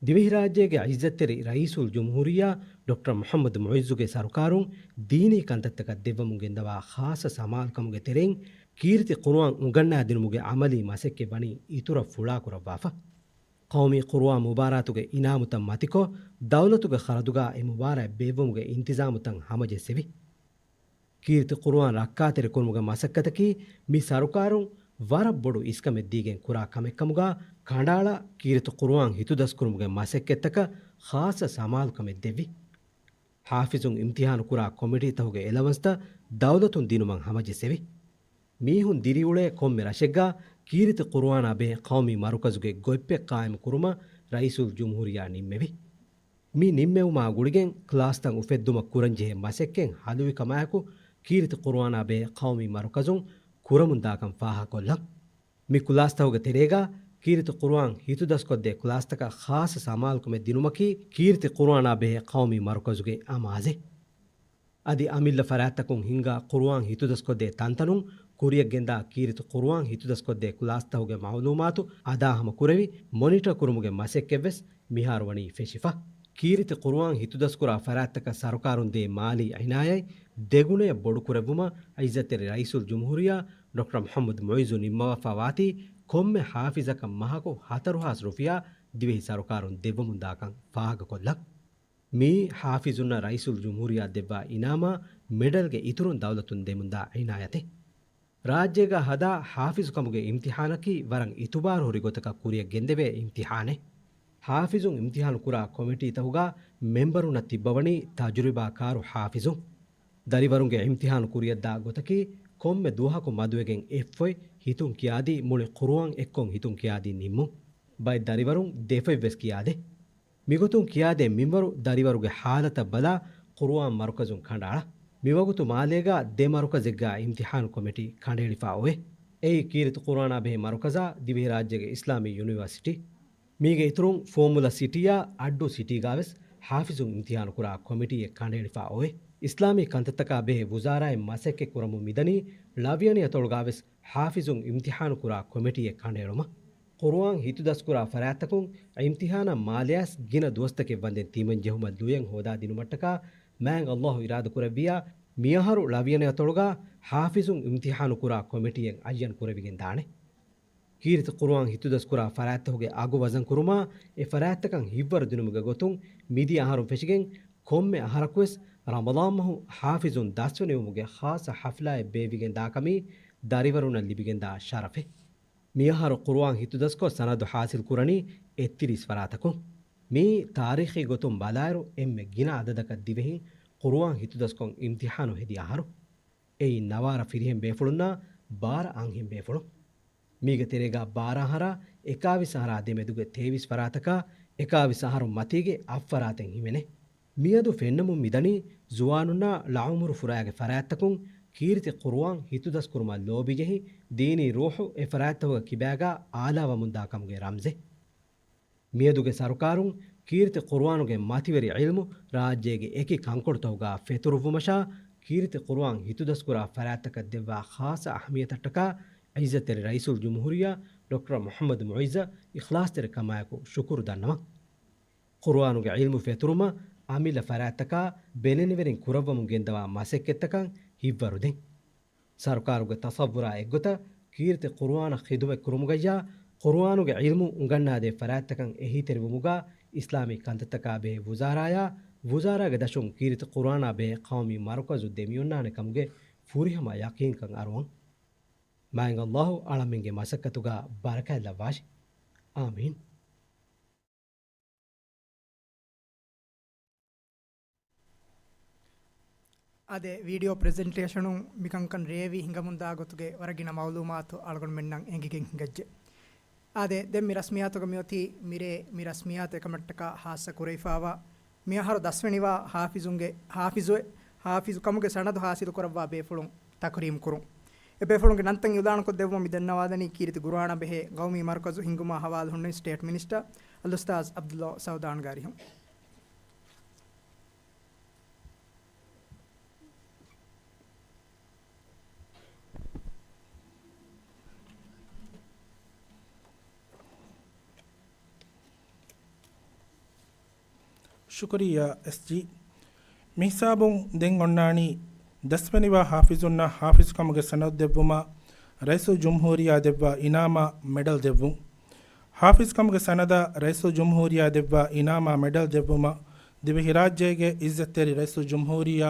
ދިވެހިރާއްޖޭގެ ޢިއްޒަތްތެރި ރައީސުލްޖުމްހޫރިއްޔާ ޑޮކްޓަރ މުޙައްމަދު މުޢިއްޒުގެ ސަރުކާރުން ދީނީ ކަންތައްތަކަށް ދެއްވަމުން ގެންދަވާ ޚާއްޞަ ސަމާލުކަމުގެ ތެރެއިން ކީރިތި ޤުރުއާން އުނގަންނާދިނުމުގެ ޢަމަލީ މަސައްކަތް ވަނީ އިތުރަށް ފުޅާކުރައްވާފަ. ޤައުމީ ޤުރުއާން މުބާރާތުގެ އިނާމުތައް މަތިކޮށް، ދައުލަތުގެ ޚަރަދުގާ އެ މުބާރާތް ބޭއްވުމުގެ އިންތިޒާމުތައް ހަމަޖެއްސެވި. ކީރިތި ޤުރުއާން ރައްކާތެރިކުރުމުގެ މަސައްކަތަކީ މި ސަރުކާރުން ވަރަށް ބޮޑު އިސްކަމެއް ދީގެން ކުރާ ކަމެއްކަމުގާ ކަނޑައަޅާ، ކީރިތި ޤުރުއާން ހިތުދަސްކުރުމުގެ މަސައްކަތްތަކަށް ޚާއްޞަ ސަމާލުކަމެއް ދެއްވި. ޙާފިޒުން އިމްތިޙާނު ކުރާ ކޮމިޓީތަކުގެ އެލަވަންސްތައް ދައުލަތުން ދިނުމަށް ހަމަޖެއްސެވި. މީހުން ދިރިއުޅޭ ކޮންމެ ރަށެއްގާ ކީރިތި ޤުރުއާނާ ބެހޭ ޤައުމީ މަރުކަޒުގެ ގޮތްޕެއް ޤާއިމު ކުރުމަށް ރައީސުލްޖުމްހޫރިއްޔާ ނިންމެވި. މި ނިންމެވުމާ ގުޅިގެން ކްލާސްތައް އުފެއްދުމަށް ކުރަންޖެހޭ މަސައްކަތް ހަލުވިކަމާއެކު، ކީރިތި ޤުރުއާނާ ބެހޭ ޤައުމީ މަރުކަޒުން ކުރަމުންދާކަން ފާހަގަކޮށްލަން. މި ކްލާސްތަކުގެ ތެރޭގާ ކީރިތި ޤުރުއާން ހިތުދަސްކޮށްދޭ ކްލާސްތަކަށް ޚާއްޞަ ސަމާލުކަމެއް ދިނުމަކީ ކީރިތި ޤުރުއާނާ ބެހޭ ޤައުމީ މަރުކަޒުގެ އަމާޒެއް. އަދި އަމިއްލަ ފަރާތްތަކުން ހިންގާ ޤުރުއާން ހިތުދަސްކޮށްދޭ ތަންތަނުން ކުރިޔަށްގެންދާ ކީރިތި ޤުރުއާން ހިތުދަސްކޮށްދޭ ކްލާސްތަކުގެ މަޢުލޫމާތު އަދާހަމަ ކުރެވި، މޮނިޓަރ ކުރުމުގެ މަސައްކަތްވެސް މިހާރު ވަނީ ފެށިފަ. ކީރިތި ޤުރުއާން ހިތުދަސްކުރާ ފަރާތްތަކަށް ސަރުކާރުން ދޭ މާލީ އިނާޔަތް ދެގުނަޔަށް ބޮޑުކުރެއްވުމަށް ޢިއްޒަތްތެރި ރައީސުލްޖުމްހޫރިއްޔާ ޑޮކްޓަރ މުޙައްމަދު މުޢިއްޒު ނިންމަވާފާވާތީ، ކޮންމެ ޙާފިޒަކަށް މަހަކު ހަތަރު ހާސް ރުފިޔާ ދިވެހި ސަރުކާރުން ދެއްވަމުންދާކަން ފާހަގަކޮށްލަން. މިއީ ޙާފިޒުންނަށް ރައީސުލްޖުމްހޫރިއްޔާ ދެއްވާ އިނާމާ މެޑަލްގެ އިތުރުން ދައުލަތުން ދެމުންދާ އިނާޔަތެއް. ރާއްޖޭގަ ހަދާ ޙާފިޒުކަމުގެ އިމްތިޙާނަކީ ވަރަށް އިތުބާރުހުރި ގޮތަކަށް ކުރިޔަށް ގެންދެވޭ އިމްތިޙާނެއް. ޙާފިޒުން އިމްތިޙާނު ކުރާ ކޮމިޓީތަކުގަ މެންބަރުންނަށް ތިއްބަވަނީ ތަޖުރިބާކާރު ޙާފިޒުން. ދަރިވަރުންގެ އިމްތިޙާނު ކުރިޔަށްދާ ގޮތަކީ ކޮންމެ ދުވަހަކު މަދުވެގެން އެއްފޮތް ހިތުން ކިޔާދީ މުޅި ޤުރުއާން އެއްކޮށް ހިތުން ކިޔާދީ ނިންމުން. ބައެއް ދަރިވަރުން ދެފޮތްވެސް ކިޔާދޭ. މިގޮތުން ކިޔާދޭ މިންވަރު ދަރިވަރުގެ ޙާލަތަށް ބަލާ ޤުރުއާން މަރުކަޒުން ކަނޑައަޅާ. މިވަގުތު މާލޭގަ ދެ މަރުކަޒެއްގަ އިމްތިޙާނު ކޮމިޓީ ކަނޑައެޅިފަ އޮވޭ. އެއީ ކީރިތި ޤުރުއާނާ ބެހޭ މަރުކަޒާ ދިވެހިރާއްޖޭގެ އިސްލާމީ ޔުނިވަރސިޓީ. މީގެ އިތުރުން ފޯމުލާ ސިޓީއާ އައްޑޫ ސިޓީގަވެސް ޙާފިޒުން އިމްތިޙާނު ކުރާ ކޮމިޓީއެއް ކަނޑައެޅިފަ އޮވޭ. އިސްލާމީ ކަންތައްތަކާ ބެހޭ ވުޒާރާއެއް މަސައްކަތް ކުރަމުން މިދަނީ ޅަވިޔަނި އަތޮޅުގަވެސް ޙާފިޒުން އިމްތިޙާނު ކުރާ ކޮމިޓީއެއް ކަނޑައެޅުމަށް. ޤުރުއާން ހިތުދަސްކުރާ ފަރާތްތަކުން އިމްތިޙާނަށް މާލެޔަސް ގިނަ ދުވަސްތަކެއް ވަންދެން ތިމަން ޖެހުމަށް ލުޔެއް ހޯދާދިނުމަށްޓަކާ މާތް ﷲ އިރާދަކުރެއްވިއްޔާ، މިއަހަރު ޅަވިޔަނި އަތޮޅުގަ ޙާފިޒުން އިމްތިޙާނު ކުރާ ކޮމިޓީއެއް އައްޔަން ކުރެވިގެން ދާނެ. ކީރިތި ޤުރުއާން ހިތުދަސްކުރާ ފަރާތްތަކުގެ އަގު ވަޒަން ކުރުމާ، އެ ފަރާތްތަކަށް ހިތްވަރު ދިނުމުގެ ގޮތުން މިދިޔަ އަހަރުން ފެށިގެން ކޮންމެ އަހަރަކުވެސް ރަމަޟާން މަހު ޙާފިޒުން ދަސްވެނިވުމުގެ ޚާއްޞަ ޙަފްލާއެއް ބޭއްވިގެން ދާކަމީ ދަރިވަރުންނަށް ލިބިގެންދާ ޝަރަފެއް. މިއަހަރު ޤުރުއާން ހިތުދަސްކޮށް ސަނަދު ޙާޞިލް ކުރަނީ އެއްތިރީސް ފަރާތަކުން. މިއީ ތާރީޚީ ގޮތުން ބަލާއިރު އެންމެ ގިނަ އަދަދަކަށް ދިވެހިން ޤުރުއާން ހިތުދަސްކޮށް އިމްތިޙާނު ހެދި އަހަރު. އެއީ ނަވާރަ ފިރިހެން ބޭފުޅުންނާ ބާރަ އަންހެން ބޭފުޅުން. މީގެ ތެރޭގަ ބާރަ އަހަރާ އެކާވީސް އަހަރާ ދެމެދުގެ ތޭވީސް ފަރާތަކާ އެކާވީސް އަހަރު މަތީގެ އަށް ފަރާތެއް ހިމެނޭ. މިއަދު ފެންނަމުން މިދަނީ ޒުވާނުންނާ ޅައުމުރު ފުރާގެ ފަރާތްތަކުން ކީރިތި ޤުރުއާން ހިތުދަސްކުރުމަށް ލޯބިޖެހި، ދީނީ ރޫޙު އެ ފަރާތްތަކުގެ ކިބާގަ އާލާވަމުންދާ ކަމުގެ ރަމްޒެއް. މިއަދުގެ ސަރުކާރުން ކީރިތި ޤުރުއާނުގެ މަތިވެރި ޢިލްމު ރާއްޖޭގެ އެކި ކަންކޮޅުތަކުގަ ފެތުރުއްވުމަށާ، ކީރިތި ޤުރުއާން ހިތުދަސްކުރާ ފަރާތްތަކަށް ދެއްވާ ޚާއްޞަ އަހައްމިޔަތަށްޓަކާ ޢިއްޒަތްތެރި ރައީސުލްޖުމްހޫރިއްޔާ ޑޮކްޓަރ މުޙައްމަދު މުޢިއްޒަށް އިޚްލާޞްތެރިކަމާއެކު ޝުކުރު ދަންނަވަން. ޤުރުއާނުގެ ޢިލްމު ފެތުރުމަށް އަމިއްލަ ފަރާތްތަކާ ބެލެނިވެރިން ކުރައްވަމުން ގެންދަވާ މަސައްކަތްތަކަށް ހިތްވަރުދޭން. ސަރުކާރުގެ ތަޞައްވުރާ އެއްގޮތަށް، ކީރިތި ޤުރުއާނަށް ޚިދުމަތް ކުރުމުގައްޔާ، ޤުރުއާނުގެ ޢިލްމު އުނގަންނާދޭ ފަރާތްތަކަށް އެހީތެރިވުމުގަ އިސްލާމީ ކަންތައްތަކާ ބެހޭ ވުޒާރާޔާ، ވުޒާރާގެ ދަށުން ކީރިތި ޤުރުއާނާ ބެހޭ ޤައުމީ މަރުކަޒު ދެމިއޮންނާނެ ކަމުގެ ފުރިހަމަ ޔަޤީންކަން އަރުވަން. މާތް ﷲ އަޅަމެންގެ މަސައްކަތުގަ ބަރަކާތް ލައްވާށި. އާމީން. އާދެ، ވީޑިއޯ ޕްރެޒެންޓޭޝަނުން މިކަންކަން ރޭވި ހިނގަމުންދާ ގޮތުގެ ވަރަށް ގިނަ މައުލޫމާތު އަޅުގަނޑުމެންނަށް އެނގިގެން ހިނގައްޖެ. އާދެ، ދެން މި ރަސްމިއްޔާތުގަ މިއޮތީ މިރޭ މި ރަސްމިއްޔާތު އެކަމަށްޓަކާ ހާއްސަ ކުރެވިފާވާ މިއަހަރު ދަސްވެނިވާ ޙާފިޒުންގެ، ޙާފިޒު، ޙާފިޒު ކަމުގެ ސަނަދު ޙާޞިލު ކުރައްވާ ބޭފުޅުން ތަކުރީމް ކުރުން. އެ ބޭފުޅުންގެ ނަންތައް އިޢުލާނުކޮށް ދެއްވުމަށް މި ދަންނަވާލަނީ ކީރިތި ޤުރުއާނާ ބެހޭ ޤައުމީ މަރުކަޒު ހިންގުމާ ހަވާލު ހުންނެވި ސްޓޭޓް މިނިސްޓަރ އަލްއުސްތާޛް ޢަބްދުﷲ ސަޢުދާންގެ އަރިހުން. ޝުކުރިއްޔާ، އެސްޖީ. މިހިސާބުން ދެން އޮންނާނީ، ދަސްވެނިވާ ޙާފިޒުންނަށް ޙާފިޒުކަމުގެ ސަނަދު ދެއްވުމަށް ރައީސުލްޖުމްހޫރިއްޔާ ދެއްވާ އިނާމާ މެޑަލް ދެއްވުން. ޙާފިޒުކަމުގެ ސަނަދަށް ރައީސުލްޖުމްހޫރިއްޔާ ދެއްވާ އިނާމާ މެޑަލް ދެއްވުމަށް ދިވެހިރާއްޖޭގެ ޢިއްޒަތްތެރި ރައީސުލްޖުމްހޫރިއްޔާ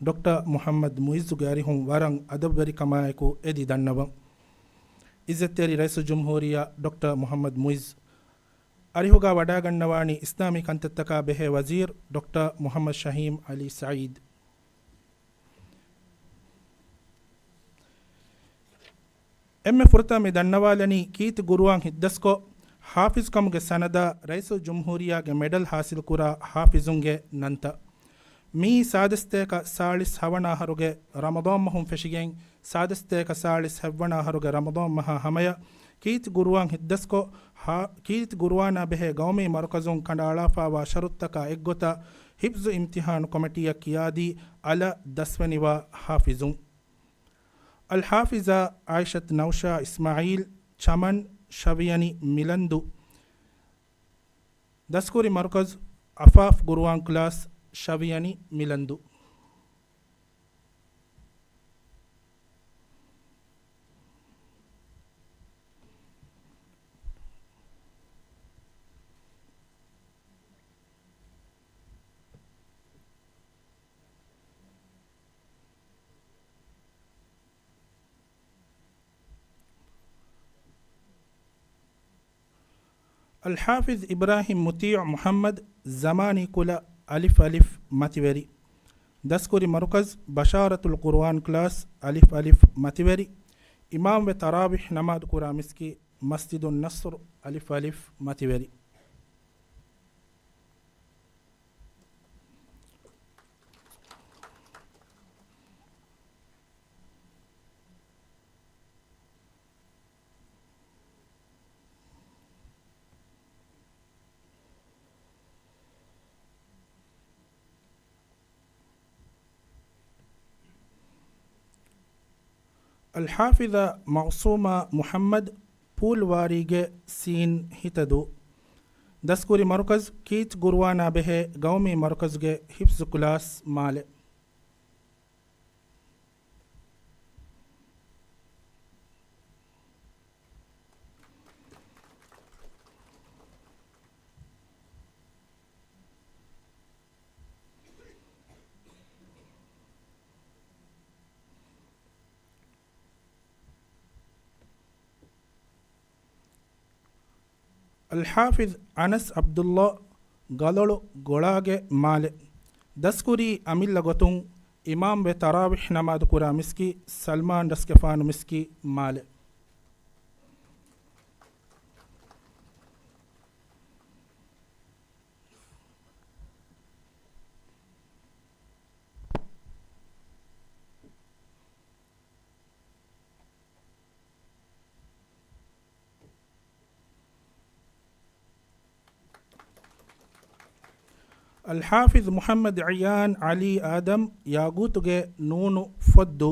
ޑޮކްޓަރ މުޙައްމަދު މުޢިއްޒުގެ އަރިހުން ވަރަށް އަދަބުވެރިކަމާއެކު އެދި ދަންނަވަން. ޢިއްޒަތްތެރި ރައީސުލްޖުމްހޫރިއްޔާ ޑޮކްޓަރ މުޙައްމަދު މުޢިއްޒު. އަރިހުގަ ވަޑައިގަންނަވާނީ އިސްލާމީ ކަންތައްތަކާ ބެހޭ ވަޒީރު ޑޮކްޓަރ މުޙައްމަދު ޝަހީމް ޢަލީ ސަޢީދު. އެންމެ ފުރަތަމަ މި ދަންނަވާލަނީ ކީރިތި ޤުރުއާން ހިތްދަސްކޮށް، ޙާފިޒުކަމުގެ ސަނަދަށް ރައީސުލްޖުމްހޫރިއްޔާގެ މެޑަލް ޙާޞިލުކުރާ ޙާފިޒުންގެ ނަންތައް. މިއީ ސާދަސްތޭކަ ސާޅީސް ހަވަނަ އަހަރުގެ ރަމަޟާން މަހުން ފެށިގެން، ސާދަސްތޭކަ ސާޅީސް ހައްވަނަ އަހަރުގެ ރަމަޟާން މަހާ ހަމަޔަށް، ކީރިތި ޤުރުއާން ހިތްދަސްކޮށް، ހާ، ކީރިތި ޤުރުއާނާ ބެހޭ ޤައުމީ މަރުކަޒުން ކަނޑައަޅާފާވާ ޝަރުޠުތަކާ އެއްގޮތަށް، ހިފްޒު އިމްތިހާނު ކޮމިޓީއަށް ކިޔާދީ އަލަށް ދަސްވެނިވާ ޙާފިޒުން. އަލްޙާފިޒާ ޢާއިޝަތު ނައުޝާ އިސްމާޢީލް، ޗަމަން، ޝަވިޔަނި މިލަންދު. ދަސްކުރި މަރުކަޒު ޢަފާފް ޤުރުއާން ކްލާސް، ޝަވިޔަނި މިލަންދު. އަލްޙާފިޒް އިބްރާހީމް މުޠީޢު މުޙައްމަދު، ޒަމާނީ ކުލަ، އަލިފް އަލިފް މަތިވެރި. ދަސްކުރި މަރުކަޒު ބަޝާރަތުލް ޤުރުއާން ކްލާސް، އަލިފް އަލިފް މަތިވެރި. އިމާމްވެ ތަރާވީޙް ނަމާދު ކުރާ މިސްކިތް، މަސްޖިދުއް ނަޞްރު، އަލިފް އަލިފް މަތިވެރި. އަލްޙާފިޒާ މަޢުޞޫމާ މުޙައްމަދު، ޕޫލްވާރީގެ ސީން ހިތަދޫ. ދަސްކުރި މަރުކަޒު ކީތް ގުރުއާނާ ބެހޭ ގައުމީ މަރުކަޒުގެ ޙިފްޒު ކްލާސް މާލެ. އަލްޙާފިޒް އަނަސް ޢަބްދުﷲ، ގަލޮޅު ގޮޅާގެ މާލެ. ދަސްކުރީ އަމިއްލަ ގޮތުން އިމާމްވެ ތަރާވީޙް ނަމާދު ކުރާ މިސްކިތް، ސަލްމާން ރަސްގެފާނު މިސްކިތް މާލެ. އަލްޙާފިޒް މުޙައްމަދު ޢައްޔާން ޢަލީ އާދަމް، ޔާގޫތުގެ ނޫނު ފޮއްދޫ.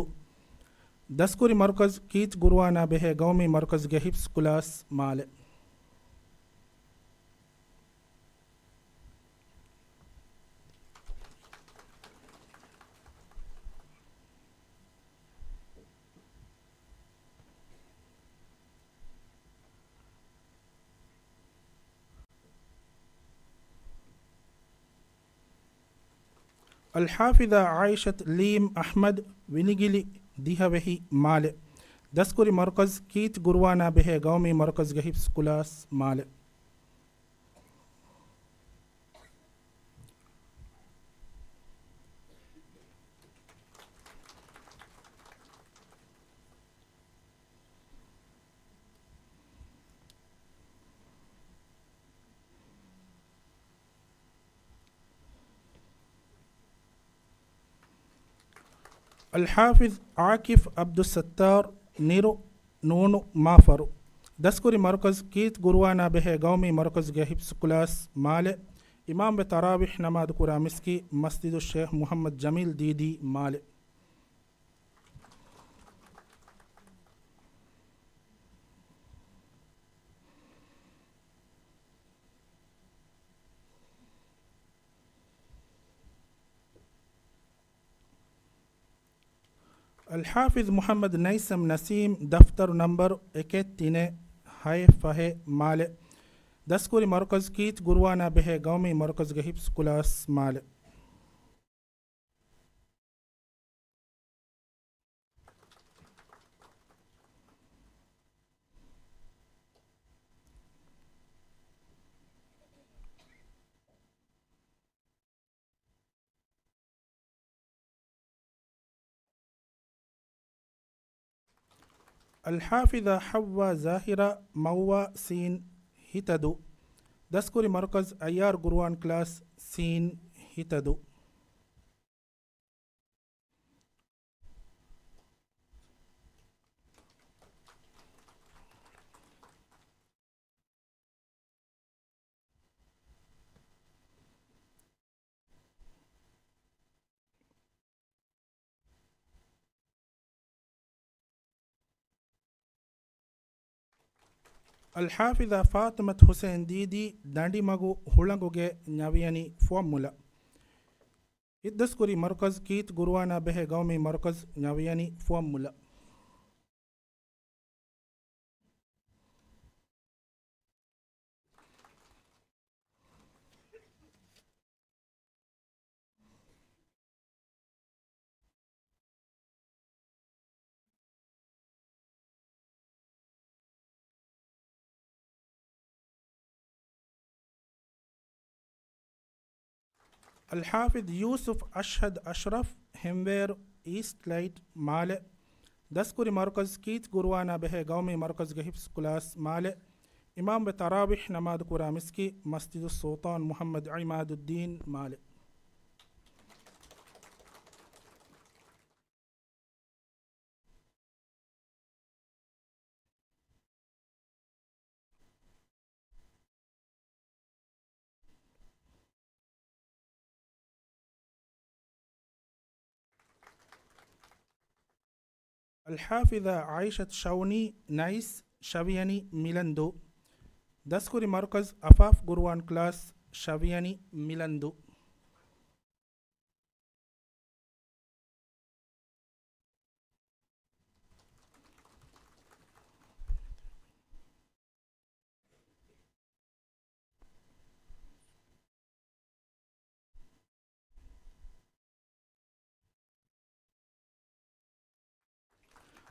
ދަސްކުރި މަރުކަޒު ކީތް ގުރުއާނާ ބެހޭ ގައުމީ މަރުކަޒުގެ ޙިފްޒު ކްލާސް މާލެ. އަލްޙާފިޒާ ޢާއިޝަތު ލީމް އަޙްމަދު، ވިނިގިލި ދިހަވެހި މާލެ. ދަސްކުރި މަރުކަޒު ކީތް ގުރުއާނާ ބެހޭ ގައުމީ މަރުކަޒުގެ ޙިފްޒު ކްލާސް މާލެ. އަލްޙާފިޒް ޢާކިފް ޢަބްދުއްސައްތާރު، ނިރު، ނޫނު މާފަރު. ދަސްކުރި މަރުކަޒު ކީތް ގުރުއާނާ ބެހޭ ގައުމީ މަރުކަޒުގެ ޙިފްޒު ކްލާސް މާލެ. އިމާމްވެ ތަރާވީޙް ނަމާދު ކުރާ މިސްކިތް، މަސްޖިދުއް ޝޭޚް މުޙައްމަދު ޖަމީލް ދީދީ މާލެ. އަލްޙާފިޒް މުޙައްމަދު ނައިސަމް ނަސީމް، ދަފްތަރު ނަންބަރު އެކެއް ތިނެއް ހައެއް ފަހެއް މާލެ. ދަސްކުރި މަރުކަޒު ކީތް ގުރުއާނާ ބެހޭ ގައުމީ މަރުކަޒުގެ ޙިފްޒު ކްލާސް މާލެ. އަލްޙާފިޒާ ޙައްވާ ޒާހިރާ، މައްވާ ސީން ހިތަދޫ. ދަސްކުރި މަރުކަޒު އައްޔާރު ގުރުއާން ކްލާސް ސީން ހިތަދޫ. އަލްޙާފިޒާ ފާތިމަތު ޙުސައިން ދީދީ، ދަނޑިމަގު ހުޅަނގުގެ، ނަވިޔަނި ފުވައްމުލަ. އިއްދަސްކުރި މަރުކަޒް ކީތް ގުރުއާނާ ބެހޭ ގައުމީ މަރުކަޒް، ނަވިޔަނި ފުވައްމުލަ. އަލްޙާފިޒް ޔޫސުފް އަޝްހަދު އަޝްރަފް، ހެންވޭރު، އީސްޓް ލައިޓް، މާލެ. ދަސްކުރި މަރުކަޒް ކީތް ގުރުއާނާ ބެހޭ ގައުމީ މަރުކަޒުގެ ހިފްޒު ކްލާސް، މާލެ. އިމާމްވެ ތަރާވީޙް ނަމާދު ކުރާ މިސްކިތް، މަސްޖިދުއްސުލްޠާން މުޙައްމަދު ޢިމާދުއްދީން، މާލެ. އަލްޙާފިޒާ ޢާއިޝަތު ޝައުނީ، ނައިސް، ޝަވިޔަނި، މިލަންދޫ. ދަސްކުރި މަރުކަޒް އަފާފް ގުރުއާން ކްލާސް، ޝަވިޔަނި، މިލަންދޫ.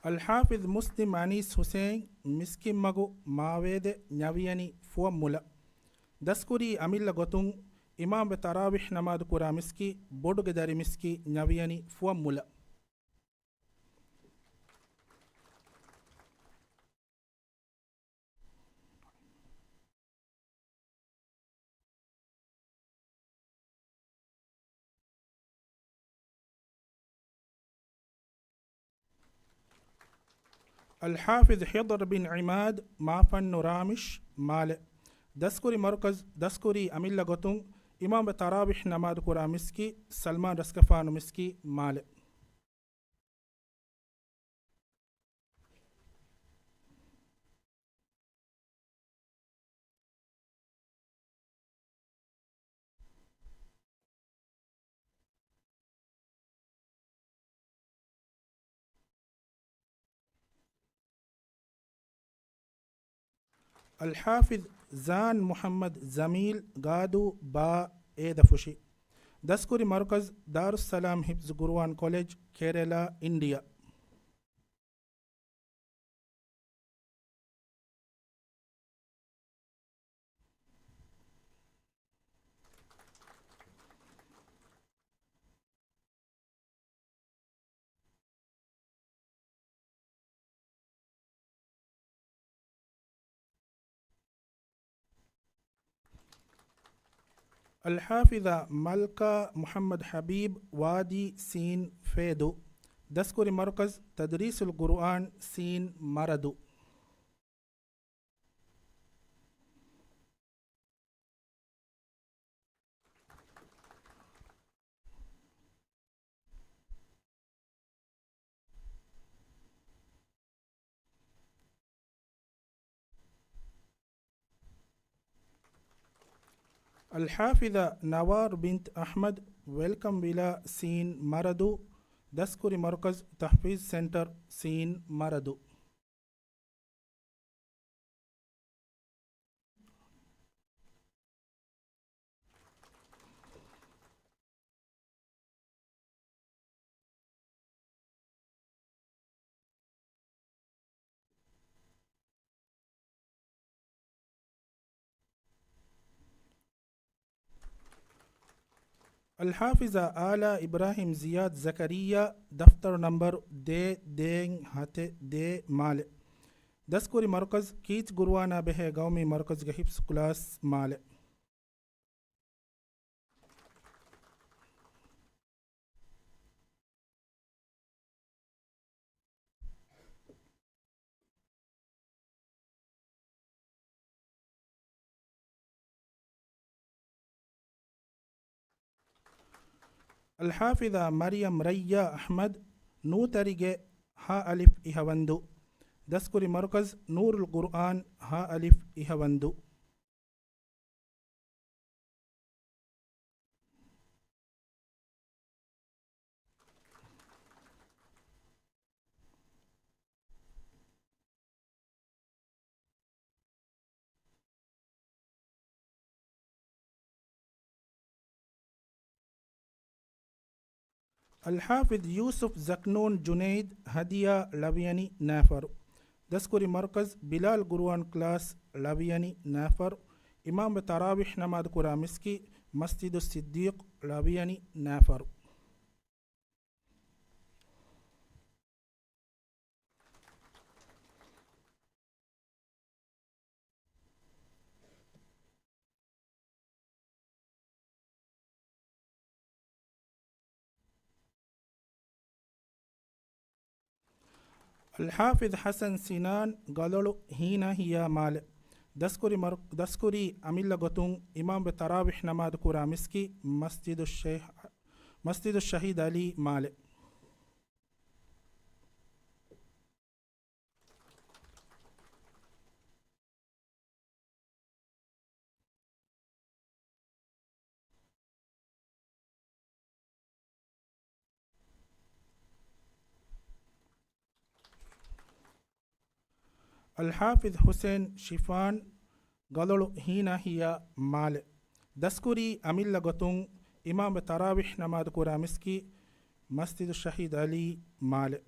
އަލްޙާފިޒް މުސްލިމް އަނީސް ޙުސައިން، މިސްކިތްމަގު، މާވޭދެ، ނަވިޔަނި ފުވައްމުލަ. ދަސްކުރީ އަމިއްލަ ގޮތުން، އިމާމްވެ ތަރާވީޙް ނަމާދު ކުރާ މިސްކިތް، ބޮޑުގެ ދަރި މިސްކިތް، ނަވިޔަނި ފުވައްމުލަ. އަލްޙާފިޒް ހިޟްރު ބިން ޢިމާދު، މާފަންނު ރާމިޝް، މާލެ. ދަސްކުރި މަރުކަޒް، ދަސްކުރީ އަމިއްލަ ގޮތުން، އިމާމްވެ ތަރާވީޙް ނަމާދު ކުރާ މިސްކިތް، ސަލްމާން ރަސްގަފާނު މިސްކިތް، މާލެ. އަލްޙާފިޒް ޒާން މުޙައްމަދު ޖަމީލް ގާދޫ، ބާ، އޭދަފުށި. ދަސްކުރި މަރުކަޒް ދާރުއްސަލާމް ހިފްޒު ގުރުއާން ކޮލެޖް، ކެރެލާ، އިންޑިއާ. އަލްޙާފިޒާ މަލްކާ މުޙައްމަދު ޙަބީބް، ވާދީ، ސީން، ފޭދޫ. ދަސްކުރި މަރުކަޒް ތަދްރީސުލް ޤުރުއާން، ސީން، މަރަދޫ. އަލްޙާފިޒާ ނަވާރު ބިންތު އަޙްމަދު، ވެލްކަމް ވިލާ، ސީން، މަރަދޫ. ދަސްކުރި މަރުކަޒް ތަޙްފީޒް ސެންޓަރ، ސީން، މަރަދޫ. އަލްޙާފިޒާ އާލާ އިބްރާހީމް ޒިޔާދް ޒަކަރިއްޔާ، ދަފްތަރު ނަންބަރު ދޭއް ދޭއް ހަތެއް ދޭއް، މާލެ. ދަސްކުރި މަރުކަޒް ކީތް ގުރުއާނާ ބެހޭ ގައުމީ މަރުކަޒުގެ ހިފްޒު ކްލާސް، މާލެ. އަލްޙާފިޒާ މަރިޔަމް ރައްޔާ އަޙްމަދު، ނޫތަރިގެ، ހަ އަލިފް އިހަވަންދު. ދަސްކުރި މަރުކަޒް ނޫރުލް ޤުރުއާން، ހަ އަލިފް، އިހަވަންދު. އަލްޙާފިޡް ޔޫސުފް ޒަކްނޫން ޖުނައިދް، ހަދިޔާ، ޅަވިޔަނި ނާފަރު. ދަސްކުރި މަރުކަޒް ބިލާލް ޤުރުއާން ކްލާސް، ޅަވިޔަނި ނާފަރު. އިމާމްވެ ތަރާވީޙް ނަމާދު ކުރާ މިސްކިތް މަސްޖިދުއް ޞިއްދީޤް، ޅަވިޔަނި ނާފަރު. އަލްޙާފިޡް ޙަސަން ސިނާން، ގަލޮޅު، ހީނާހިޔާ މާލެ. ދަސްކުރި މަރު-، ދަސްކުރީ އަމިއްލަ ގޮތުން އިމާމްވެ ތަރާވީޙް ނަމާދު ކުރާ މިސްކިތް މަސްޖިދުއް ޝައި-، މަސްޖިދުއް ޝަހީދު ޢަލީ މާލެ. އަލްޙާފިޡް ޙުސައިން ޝިފާން، ގަލޮޅު، ހީނާހިޔާ މާލެ. ދަސްކުރީ އަމިއްލަ ގޮތުން އިމާމްވެ ތަރާވީޙް ނަމާދު ކުރާ މިސްކިތް މަސްޖިދުއް ޝަހީދު ޢަލީ މާލެ.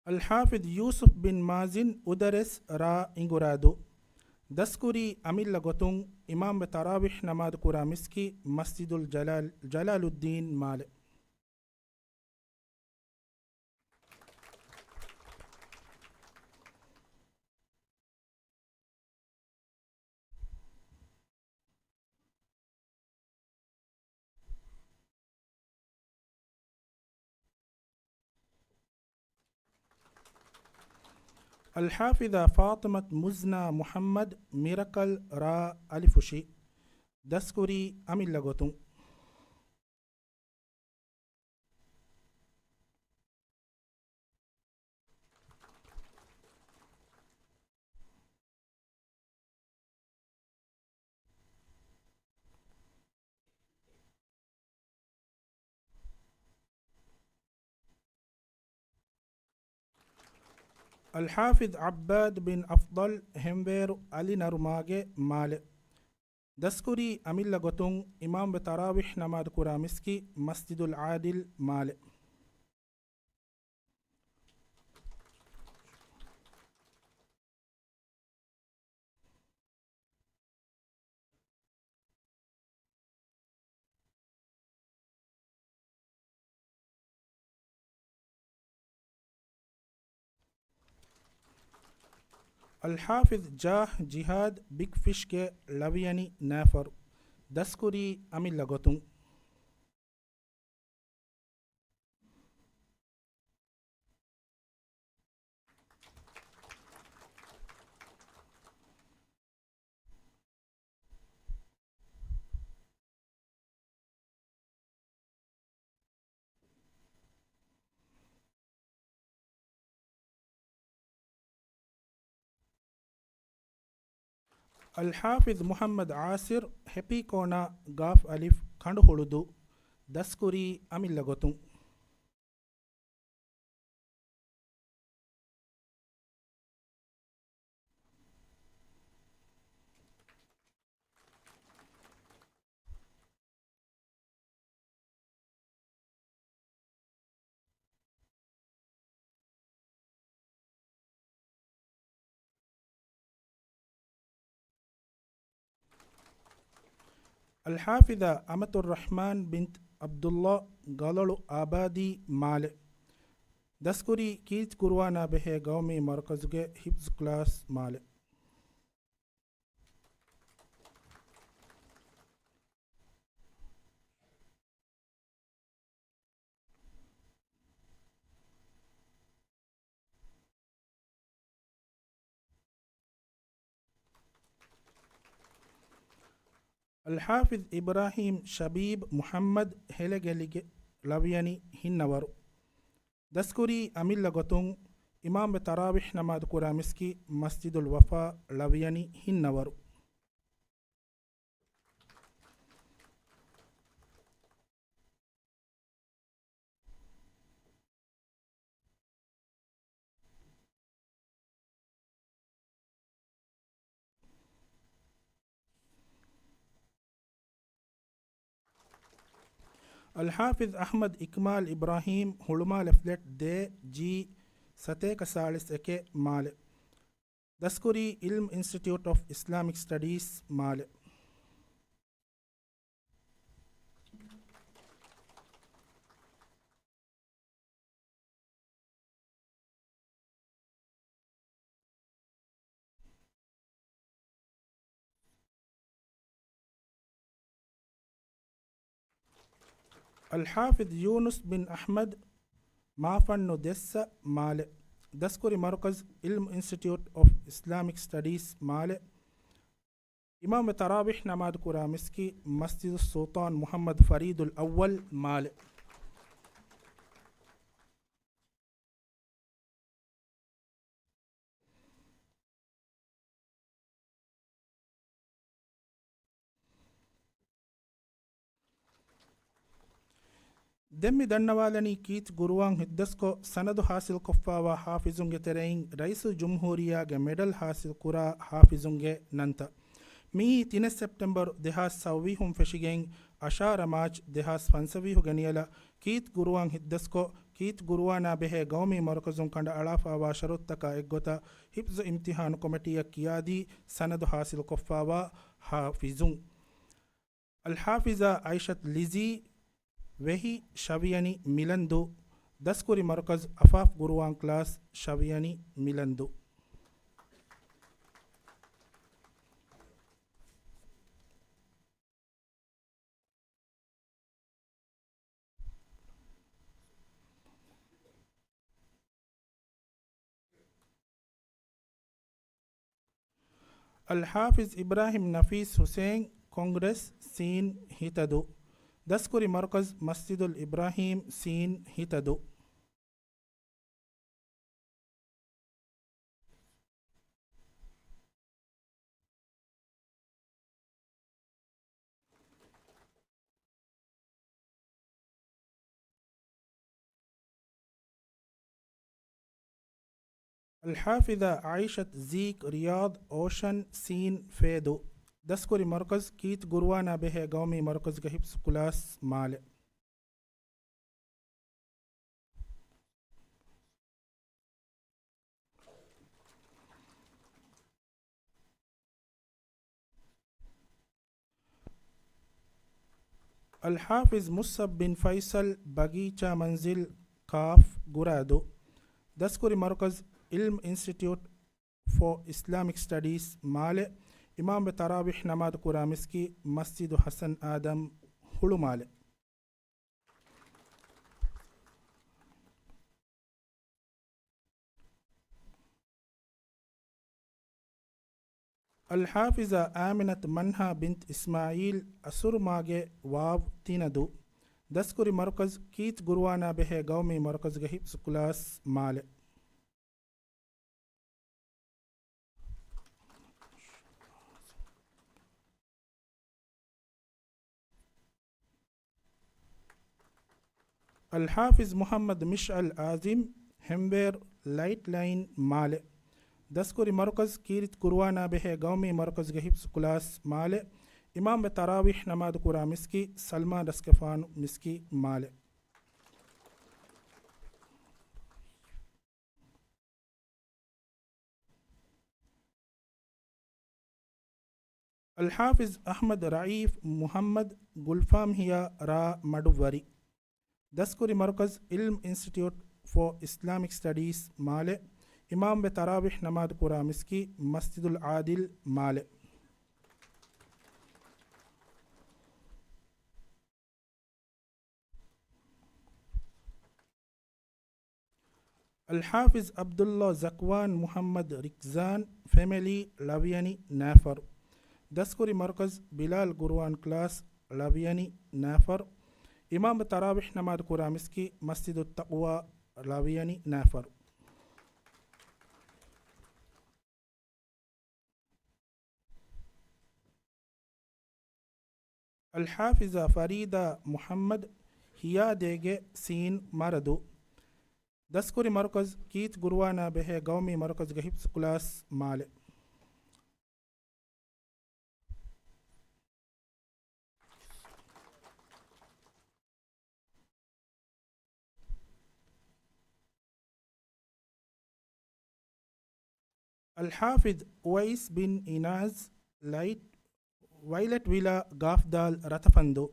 އަލްޙާފިޡް ޔޫސުފް ބިން މާޒިން، އުދަރެސް، ރ އިނގުރާދޫ. ދަސްކުރީ އަމިއްލަ ގޮތުން އިމާމްވެ ތަރާވީޙް ނަމާދު ކުރާ މިސްކިތް މަސްޖިދުލް ޖަލާލް، ޖަލާލުއްދީން މާލެ. އަލްޙާފިޡާ ފާޠިމަތު މުޒްނާ މުޙައްމަދު، މިރަކަލް، ރ އަލިފުށި. ދަސްކުރީ އަމިއްލަ ގޮތުން. އަލްޙާފިޡް ޢައްބާދު ބިން އަފްޟަލް، ހެންވޭރު، އަލި ނަރުމާގެ މާލެ. ދަސްކުރީ އަމިއްލަ ގޮތުން އިމާމްވެ ތަރާވީޙް ނަމާދު ކުރާ މިސްކިތް މަސްޖިދުލް ޢާދިލް މާލެ. އަލްޙާފިޡް ޖާހް ޖިހާދު، ބިގް ފިޝްގެ ޅަވިޔަނި ނާފަރު. ދަސްކުރީ އަމިއްލަ ގޮތުން. އަލްޙާފިޡް މުޙައްމަދު އާސިރު، ހެޕީކޯނާ، ގާފް އަލިފް، ކަނޑުހުޅުދޫ. ދަސްކުރީ އަމިއްލަ ގޮތުން. އަލްޙާފިޡާ އަމަތުއްރަޙްމާން ބިންތު ޢަބްދުﷲ، ގަލޮޅު އާބާދީ މާލެ. ދަސްކުރީ ކީރިތި ޤުރުއާނާ ބެހޭ ޤައުމީ މަރުކަޒުގެ ޙިފްޒު ކްލާސް މާލެ. އަލްޙާފިޒް އިބްރާހީމް ޝަބީބް މުޙައްމަދު ހެލެގެލިގެ ޅަވިޔަނި ހިންނަވަރު. ދަސްކުރީ އަމިއްލަ ގޮތުން އިމާމްވެ ތަރާވީޙް ނަމާދު ކުރާ މިސްކިތް މަސްޖިދުލް ވަފާ ޅަވިޔަނި ހިންނަވަރު. އަލްޙާފިޒް އަޙްމަދު އިކްމާލް އިބްރާހީމް ހުޅުމާލެ ފްލެޓް ދޭ ޖީ ސަތޭކަ ސާޅީސް އެކެއް މާލެ. ދަސްކުރީ އިލްމް އިންސްޓިޓިއުޓް އޮފް އިސްލާމިކް ސްޓަޑީސް މާލެ. އަލްޙާފިޒް ޔޫނުސް ބިން އަޙްމަދު މާފަންނު ދެއްސަ މާލެ. ދަސްކުރި މަރުކަޒު އިލްމް އިންސްޓިޓިއުޓް އޮފް އިސްލާމިކް ސްޓަޑީސް މާލެ. އިމާމް ތަރާވީޙް ނަމާދު ކުރާ މިސްކިތް މަސްޖިދު ސުލްޠާން މުޙައްމަދު ފަރީދުލް އައްވަލް މާލެ. ދެން މި ދަންނަވާލަނީ ކީތް ގުރުއާން ހިތްދަސްކޮށް ސަނަދު ހާސިލްކޮށްފާވާ ޙާފިޒުންގެ ތެރެއިން ރައީސުލްޖުމްހޫރިއްޔާގެ މެޑަލް ޙާސިލް ކުރާ ޙާފިޒުންގެ ނަންތައް. މިއީ ތިނެއް ސެޕްޓެމްބަރު ދެހާސް ސައްބީސް ފެށިގެން އަށާރަ މާޗް ދެހާސް ފަންސަވީސް ގެނެޔަލަށް ކީތް ގުރުއާން ހިތްދަސްކޮށް، ކީތް ގުރުއާނާ ބެހޭ ގައުމީ މަރުކަޒުން ކަނޑައަޅާފާވާ ޝަރުތުތަކާ އެއްގޮތަށް ޙިފްޒު އިމްތިޙާނު ކޮމިޓީއަށް ކިޔާދީ ސަނަދު ޙާސިލްކޮށްފާވާ ޙާފިޒުން. އަލްޙާފިޒާ ޢާއިޝަތު ލިޒީ، ވެހި، ޝަވިޔަނި މިލަންދޫ. ދަސްކުރި މަރުކަޒު އަފާފް ގުރުއާން ކްލާސް، ޝަވިޔަނި މިލަންދޫ. އަލްޙާފިޒް އިބްރާހިމް ނަފީސް ޙުސައިން، ކޮންގްރެސް، ސީން، ހިތަދޫ. ދަސްކުރި މަރުކަޒު މަސްޖިދުލް އިބްރާހީމް، ސީން، ހިތަދޫ. އަލްޙާފިޒާ ޢާއިޝަތު ޒީކް، ރިޔާޟް، އޯޝަން، ސީން، ފޭދޫ. ދަސްކުރި މަރުކަޒު ކީތް ގުރުއާނާ ބެހޭ ގައުމީ މަރުކަޒުގެ ޙިފްޒު ކްލާސް މާލެ. އަލްޙާފިޒް މުޞްޢަބް ބިން ފައިޞަލް، ބަގީޗާ މަންޒިލް، ކާފް، ގުރާދޫ. ދަސްކުރި މަރުކަޒު އިލްމް އިންސްޓިޓިއުޓް ފޯ އިސްލާމިކް ސްޓަޑީސް މާލެ. އިމާމް ތަރާވީޙް ނަމާދު ކުރާ މިސްކިތް މަސްޖިދު ޙަސަން އާދަމް، ހުޅުމާލެ. އަލްޙާފިޒާ އާމިނަތު މަންހާ ބިންތު އިސްމާޢީލް، އަސުރުމާގެ، ވާވް، ތިނަދޫ. ދަސްކުރި މަރުކަޒު ކީތް ގުރުއާނާ ބެހޭ ގައުމީ މަރުކަޒުގެ ޙިފްޒު ކްލާސް މާލެ. އަލްޙާފިޒް މުޙައްމަދު މިޝްޢަލް އާޒިމް، ހެމްވޭރު، ލައިޓް ލައިން، މާލެ. ދަސްކުރި މަރުކަޒު ކީތް ގުރުއާނާ ބެހޭ ގައުމީ މަރުކަޒުގެ ޙިފްޒު ކްލާސް މާލެ. އިމާމް ތަރާވީޙް ނަމާދު ކުރާ މިސްކިތް ސަލްމާ ރަސްގެފާނު މިސްކިތް މާލެ. އަލްޙާފިޒް އަޙްމަދު ރައީފް މުޙައްމަދު، ގުލްފާމް ހިޔާ، ރ. މަޑުއްވަރި. ދަސްކުރި މަރުކަޒު އިލްމް އިންސްޓިޓިއުޓް ފޯ އިސްލާމިކް ސްޓަޑީސް މާލެ. އިމާމް ތަރާވީޙް ނަމާދު ކުރާ މިސްކިތް މަސްޖިދުލް ޢާދިލް މާލެ. އަލްޙާފިޒް ޢަބްދުﷲ ޒަކްވާން މުޙައްމަދު ރިކްޒާން، ފެމެލީ، ޅަވިޔަނި ނާފަރު. ދަސްކުރި މަރުކަޒު ބިލާލް ގުރުއާން ކްލާސް ޅަވިޔަނި ނައިފަރު. އިމާމް ތަރާވީޙް ނަމާދު ކުރާ މިސްކިތް މަސްޖިދު ތަޤްވާ ޅަވިޔަނި ނައިފަރު. އަލްޙާފިޒާ ފަރީދާ މުޙައްމަދު ހިޔާދޭގެ ސީން މަރަދު. ދަސްކުރި މަރުކަޒު ކީތް ގުރުއާނާ ބެހޭ ގައުމީ މަރުކަޒުގެ ޙިފްޒު ކްލާސް މާލެ. އަލްޙާފިޒް އުވައިސް ބިން އިނާޒް ލައިޓް، ވައިލެޓް ވިލާ ގާފްދާލް ރަތަފަންދު.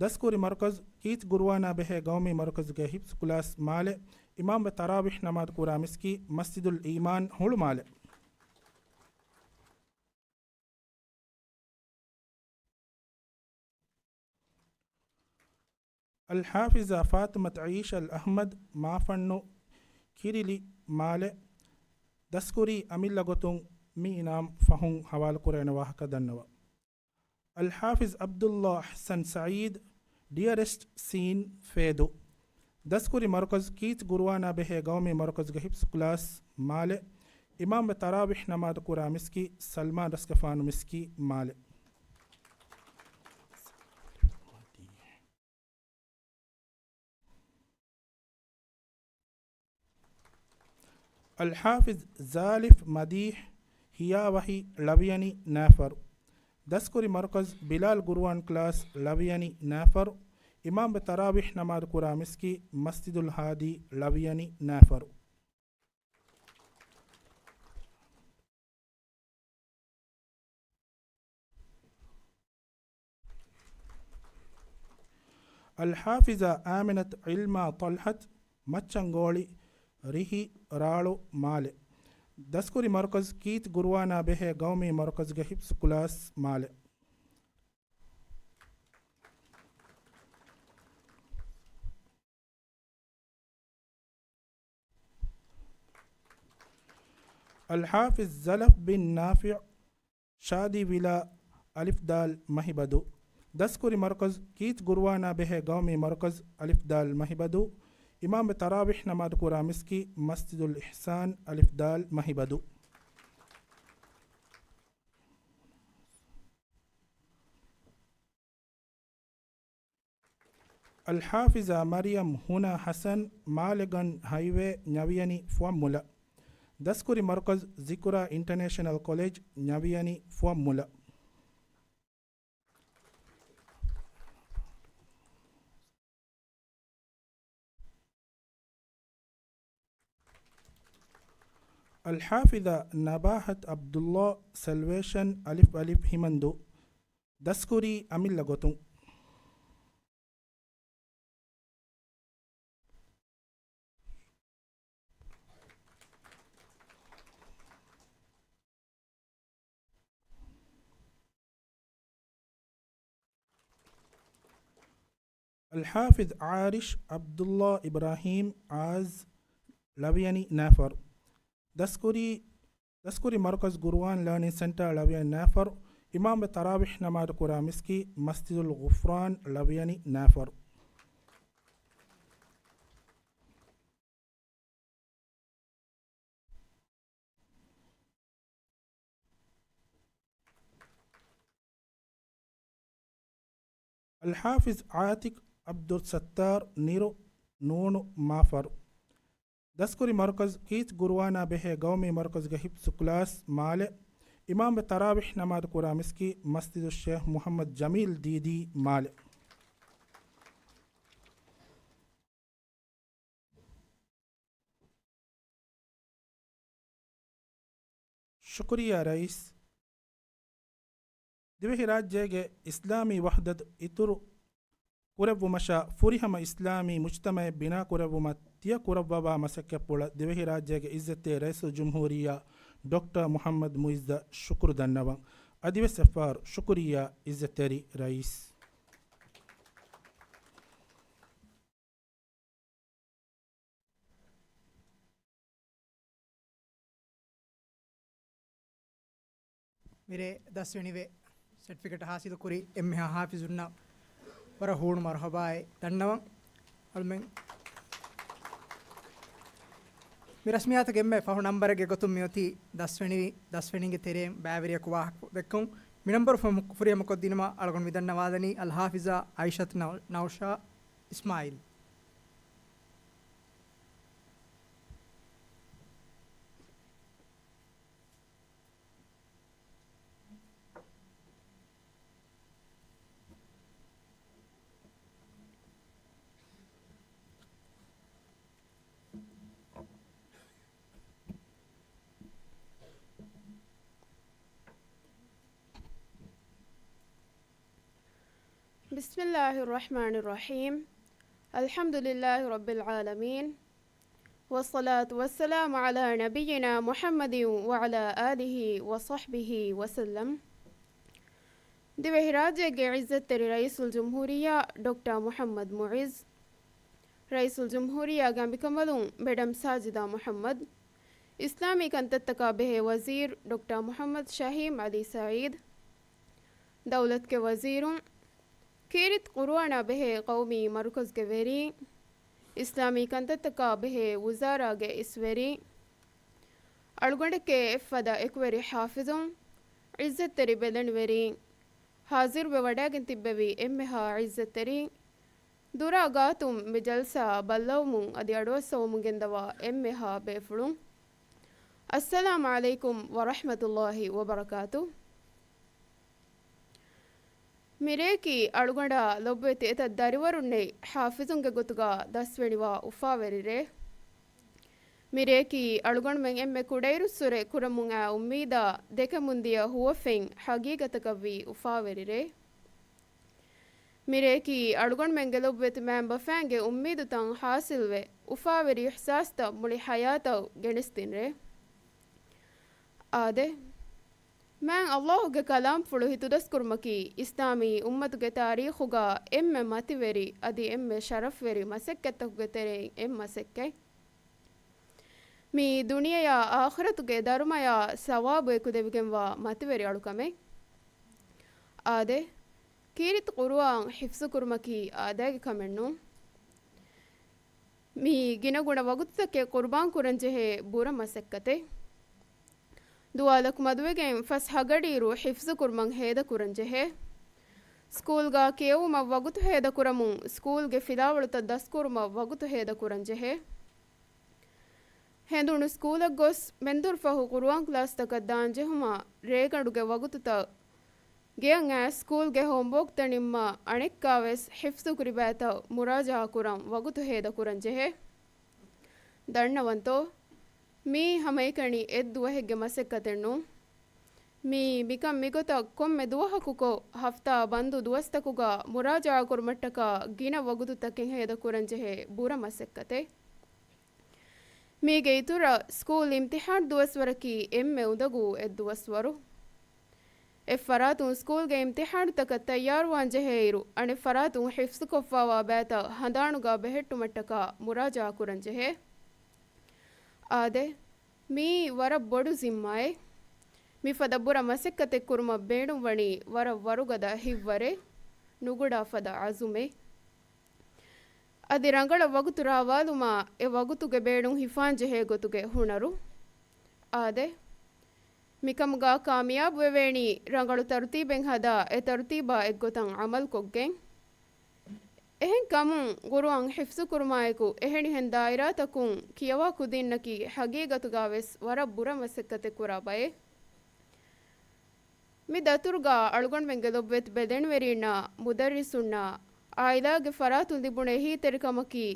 ދަސްކުރި މަރުކަޒު ކީތް ގުރުއާނާ ބެހޭ ގައުމީ މަރުކަޒުގެ ޙިފްޒު ކްލާސް މާލެ. އިމާމް ތަރާވީޙް ނަމާދު ކުރާ މިސްކިތް މަސްޖިދުލް އީމާން ހުޅުމާލެ. އަލްޙާފިޒާ ފާތިމަތު އައީޝަ އަލް އަޙްމަދު މާފަންނު ކިރިލި މާލެ. ދަސްކުރީ އަމިއްލަ ގޮތުން މި އިނާމް ފަހުން ހަވާލުކުރެވޭނެ ވާހަކަ ދަންނަވަ. އަލްޙާފިޒް ޢަބްދުﷲ އަޙްސަން ސަޢީދު، ޑިއަރެސްޓް ސީން ފޭދޫ. ދަސްކުރި މަރުކަޒު ކީތް ގުރުއާނާ ބެހޭ ގައުމީ މަރުކަޒުގެ ޙިފްޒު ކްލާސް މާލެ. އިމާމް ތަރާވީޙް ނަމާދު ކުރާ މިސްކިތް ސަލްމާން ރަސްގެފާނު މިސްކިތް މާލެ. އަލްޙާފިޒް ޒާލިފް މަދީޙް ހިޔާވަހި ޅަވިޔަނި ނައިފަރު. ދަސްކުރި މަރުކަޒު ބިލާލް ގުރުއާން ކްލާސް ޅަވިޔަނި ނައިފަރު. އިމާމް ތަރާވީޙް ނަމާދު ކުރާ މިސްކިތް މަސްޖިދުލް ހާދީ ޅަވިޔަނި ނައިފަރު. އަލްޙާފިޒާ އާމިނަތު ޢިލްމާ ޠަލްޙަތު މައްޗަންގޯޅި ރިހި ރާޅު މާލެ. ދަސްކުރި މަރުކަޒު ކީތް ގުރުއާނާ ބެހޭ ގައުމީ މަރުކަޒުގެ ޙިފްޒު ކްލާސް މާލެ. އަލްޙާފިޒް ޒަލަފް ބިން ނާފިޢު ޝާދީ ވިލާ އަލިފްދާލް މަހިބަދު. ދަސްކުރި މަރުކަޒު ކީތް ގުރުއާނާ ބެހޭ ގައުމީ މަރުކަޒު އަލިފްދާލް މަހިބަދު. އިމާމް ތަރާވީޙް ނަމާދު ކުރާ މިސްކިތް މަސްޖިދުލް އިޙްސާން އަލިފްދާލް މަހިބަދު. އަލްޙާފިޒާ މަރިޔަމް ހުނާ ޙަސަން މާލެގަން ހައިވޭ ނަވިޔަނި ފުވައްމުލަ. ދަސްކުރި މަރުކަޒު ޒިކުރާ އިންޓަނޭޝަނަލް ކޮލެޖް ނަވިޔަނި ފުވައްމުލަ. އަލްޙާފިޒާ ނަބާހަތު ޢަބްދުﷲ ސަލްވޭޝަން އަލިފް އަލިފް ހިމަންދު. ދަސްކުރީ އަމިއްލަ ގޮތުން. އަލްޙާފިޒް އާރިޝް ޢަބްދުﷲ އިބްރާހީމް އާޒް ޅަވިޔަނި ނައިފަރު. ދަސްކުރީ، ދަސްކުރި މަރުކަޒު ގުރުއާން ލާނިން ސެންޓާ ޅަވިޔަނި ނައިފަރު. އިމާމް ތަރާވީޙް ނަމާދު ކުރާ މިސްކިތް މަސްޖިދުލް ޣުފްރާން ޅަވިޔަނި ނައިފަރު. އަލްޙާފިޒް ޢާތިޤް ޢަބްދުއްސައްތާރު ނިރު ނޫނު މާފަރު. ދަސްކުރި މަރުކަޒު ކީތް ގުރުއާނާ ބެހޭ ގައުމީ މަރުކަޒުގެ ޙިފްޒު ކްލާސް މާލެ. އިމާމް ތަރާވީޙް ނަމާދު ކުރާ މިސްކިތް މަސްޖިދުއް ޝޭޚް މުޙައްމަދު ޖަމީލް ދީދީ މާލެ. ޝުކުރިއްޔާ ރައީސް. ދިވެހިރާއްޖޭގެ އިސްލާމީ ވަޙްދަތު އިތުރު ކުރެއްވުމަށާ ފުރިހަމަ އިސްލާމީ މުޖްތަމަޢެއް ބިނާކުރެއްވުމަށް ތިޔަ ކުރައްވަވާ މަސައްކަތްޕުޅަށް ދިވެހިރާއްޖޭގެ އިއްޒަތްތެރި ރައީސުލްޖުމްހޫރިއްޔާ ޑޮކްޓަރ މުޙައްމަދު މުޢިއްޒަށް ޝުކުރު ދަންނަވަން. އަދިވެސް އެއްފަހަރު ޝުކުރިއްޔާ އިއްޒަތްތެރި ރައީސް. މިރޭ ދަސްވެނިވެ ސެޓްފިކެޓް ހާސިލުކުރި އެންމެހާ ހާފިޒުންނަށް ވަރަށް ހޫނު މަރުހަބާއެއް ދަންނަވަން. އަޅުމެން މި ރަސްމިއްޔާތުގެ އެންމެ ފަހު ނަންބަރެއްގެ ގޮތުން މިއޮތީ ދަސްވެނިވި، ދަސްވެނީގެ ތެރެއިން ބައިވެރިޔަކު ވާހަކަ ދެއްކުން. މި ނަންބަރު ފުރިހަމަ، ފުރިހަމަކޮށްދިނުމަށް އަޅުގަނޑު މިދަންނަވާލަނީ އަލް ހާފިޒާ އައިޝަތު ނައު-، ނައުޝާ އިސްމާއީލް. بسم الله الرحمن الرحيم. الحمد لله رب العالمين. والصلاة والسلام على نبينا محمد وعلى آله وصحبه وسلم. ދިވެހިރާއްޖޭގެ ޢިއްޒަތްތެރި ރައީސުލްޖުމްހޫރިއްޔާ ޑޮކްޓަރ މުޙައްމަދު މުޢިއްޒު، ރައީސުލްޖުމްހޫރިއްޔާގެ އަނބިކަނބަލުން މެޑަމް ސާޖިދާ މުޙައްމަދު، އިސްލާމީ ކަންތައްތަކާ ބެހޭ ވަޒީރު ޑޮކްޓަރ މުޙައްމަދު ޝަހީމް ޢަލީ ސަޢީދު، ދައުލަތުގެ ވަޒީރުން، ކީރިތި ޤުރުއާނާ ބެހޭ ޤައުމީ މަރުކަޒުގެ ވެރީން، އިސްލާމީ ކަންތައްތަކާ ބެހޭ ވުޒާރާގެ އިސްވެރީން، އަޅުގަނޑެކޭ އެއްފަދަ އެކުވެރި ޙާފިޒުން، ޢިއްޒަތްތެރި ބެލެނިވެރީން، ޙާޟިރުވެ ވަޑައިގެން ތިއްބެވި އެންމެހާ ޢިއްޒަތްތެރީން، ދުރާ ގާތުން މި ޖަލްސާއަށް ބައްލަވަމުން އަދި އަޑުއައްސަވަމުން ގެންދަވާ އެންމެހާ ބޭފުޅުން، އައްސަލާމު ޢަލައިކުމް ވަރަޙްމަތުﷲި ވަބަރަކާތު. މިރެއަކީ އަޅުގަނޑާ ލޮބުވެތި އެތައް ދަރިވަރުންނެތް ޙާފިޒުންގެ ގޮތުގަ ދަސްވެނިވާ އުފާވެރި ރޭ. މިރެއަކީ އަޅުގަނޑުމެން އެންމެ ކުޑައިރުއްސުރެ ކުރަމުން އާ އުއްމީދާ ދެކެމުންދިޔަ ހުވަފެން ޙަގީގަތަކަށްވީ އުފާވެރި ރޭ. މިރެއަކީ އަޅުގަނޑުމެންގެ ލޮބުވެތި މައިންބަފައިންގެ އުއްމީދުތައް ޙާޞިލްވެ، އުފާވެރި އިޙްސާސްތައް މުޅި ޙަޔާތަށް ގެނެސްދިން ރޭ. އާދެ! މާތް ﷲ ގެ ކަލާމްފުޅު ހިތުދަސްކުރުމަކީ އިސްލާމީ އުއްމަތުގެ ތާރީޚުގަ އެންމެ މަތިވެރި އަދި އެންމެ ޝަރަފްވެރި މަސައްކަތްތަކުގެ ތެރެއިން އެއް މަސައްކަތް. މި ދުނިޔެޔާ އާޚިރަތުގެ ދަރުމަޔާ ސަވާބު އެކުދެވިގެންވާ މަތިވެރި އަޅުކަމެއް. އާދެ! ކީރިތި ޤުރުއާން ޙިފްޒުކުރުމަކީ އާދައިގެ ކަމެއް ނޫން. މި ގިނަގުނަ ވަގުތުތަކެއް ޤުރުބާންކުރަންޖެހޭ ބުރަ މަސައްކަތެއް. ދުވާލަކު މަދުވެގެން ފަސް ހަގަޑިއިރު ޙިފްޒުކުރުމަށް ހޭދަކުރަންޖެހޭ. ސްކޫލްގަ ކިޔެވުމަށް ވަގުތު ހޭދަކުރަމުން، ސްކޫލްގެ ފިލާވަޅުތައް ދަސްކުރުމަށް ވަގުތު ހޭދަކުރަންޖެހޭ. ހެނދުނު ސްކޫލަށް ގޮސް، މެންދުރުފަހު ޤުރުއާން ކްލާސްތަކަށް ދާންޖެހުމަށް ރޭގަނޑުގެ ވަގުތުތައް ގެއަށް އައިސް ސްކޫލްގެ ހޯމްވޯކްތައް ނިންމާ އަނެއްކާވެސް ޙިފްޒުކުރި ބައިތައް މުރާޖަޢާކުރަން ވަގުތު ހޭދަކުރަންޖެހޭ. ދަންނަވަންތޯ؟ މީ ހަމައެކަނި އެއްދުވަހެއްގެ މަސައްކަތެއް ނޫން. މީ މިކަން މިގޮތަށް ކޮންމެ ދުވަހަކުކޮށް، ހަފްތާ ބަންދު ދުވަސްތަކުގަ މުރާޖަޢާކުރުމަށްޓަކާ ގިނަ ވަގުތުތަކެއް ހޭދަކުރަންޖެހޭ ބުރަ މަސައްކަތެއް. މީގެ އިތުރަށް، ސްކޫލް އިމްތިޙާން ދުވަސްވަރަކީ އެންމެ އުނދަގޫ އެއްދުވަސްވަރު. އެއްފަރާތުން ސްކޫލްގެ އިމްތިޙާނުތަކަށް ތައްޔާރުވާންޖެހޭއިރު، އަނެއްފަރާތުން ޙިފްޒުކޮށްފާވާ ބައިތައް ހަނދާނުގަ ބެހެއްޓުމަށްޓަކާ މުރާޖަޢާކުރަންޖެހޭ. އާދެ! މީ ވަރަށް ބޮޑު ޒިންމާއެއް. މިފަދަ ބުރަ މަސައްކަތެއް ކުރުމަށް ބޭނުންވަނީ ވަރަށް ވަރުގަދަ ހިތްވަރެއް، ނުގުޑާ ފަދަ ޢަޒުމެއް. އަދި ރަނގަޅަށް ވަގުތު ރާވާލުމާ، އެ ވަގުތުގެ ބޭނުން ހިފާންޖެހޭ ގޮތުގެ ހުނަރު. އާދެ! މިކަމުގަ ކާމިޔާބުވެވޭނީ ރަނގަޅު ތަރުތީބެއް ހަދާ، އެ ތަރުތީބާ އެއްގޮތަށް ޢަމަލުކޮށްގެން. އެހެންކަމުން، ޤުރުއާން ޙިފްޒުކުރުމާއެކު، އެހެނިހެން ދާއިރާތަކުން ކިޔަވާ ކުދިންނަކީ ޙަގީގަތުގަވެސް ވަރަށް ބުރަ މަސައްކަތެއް ކުރާ ބައެއް. މި ދަތުރުގަ އަޅުގަނޑުމެންގެ ލޮބުވެތި ބެލެނިވެރީންނާ، މުދައްރިސުންނާ، ޢާއިލާގެ ފަރާތުން ލިބުނު އެހީތެރިކަމަކީ،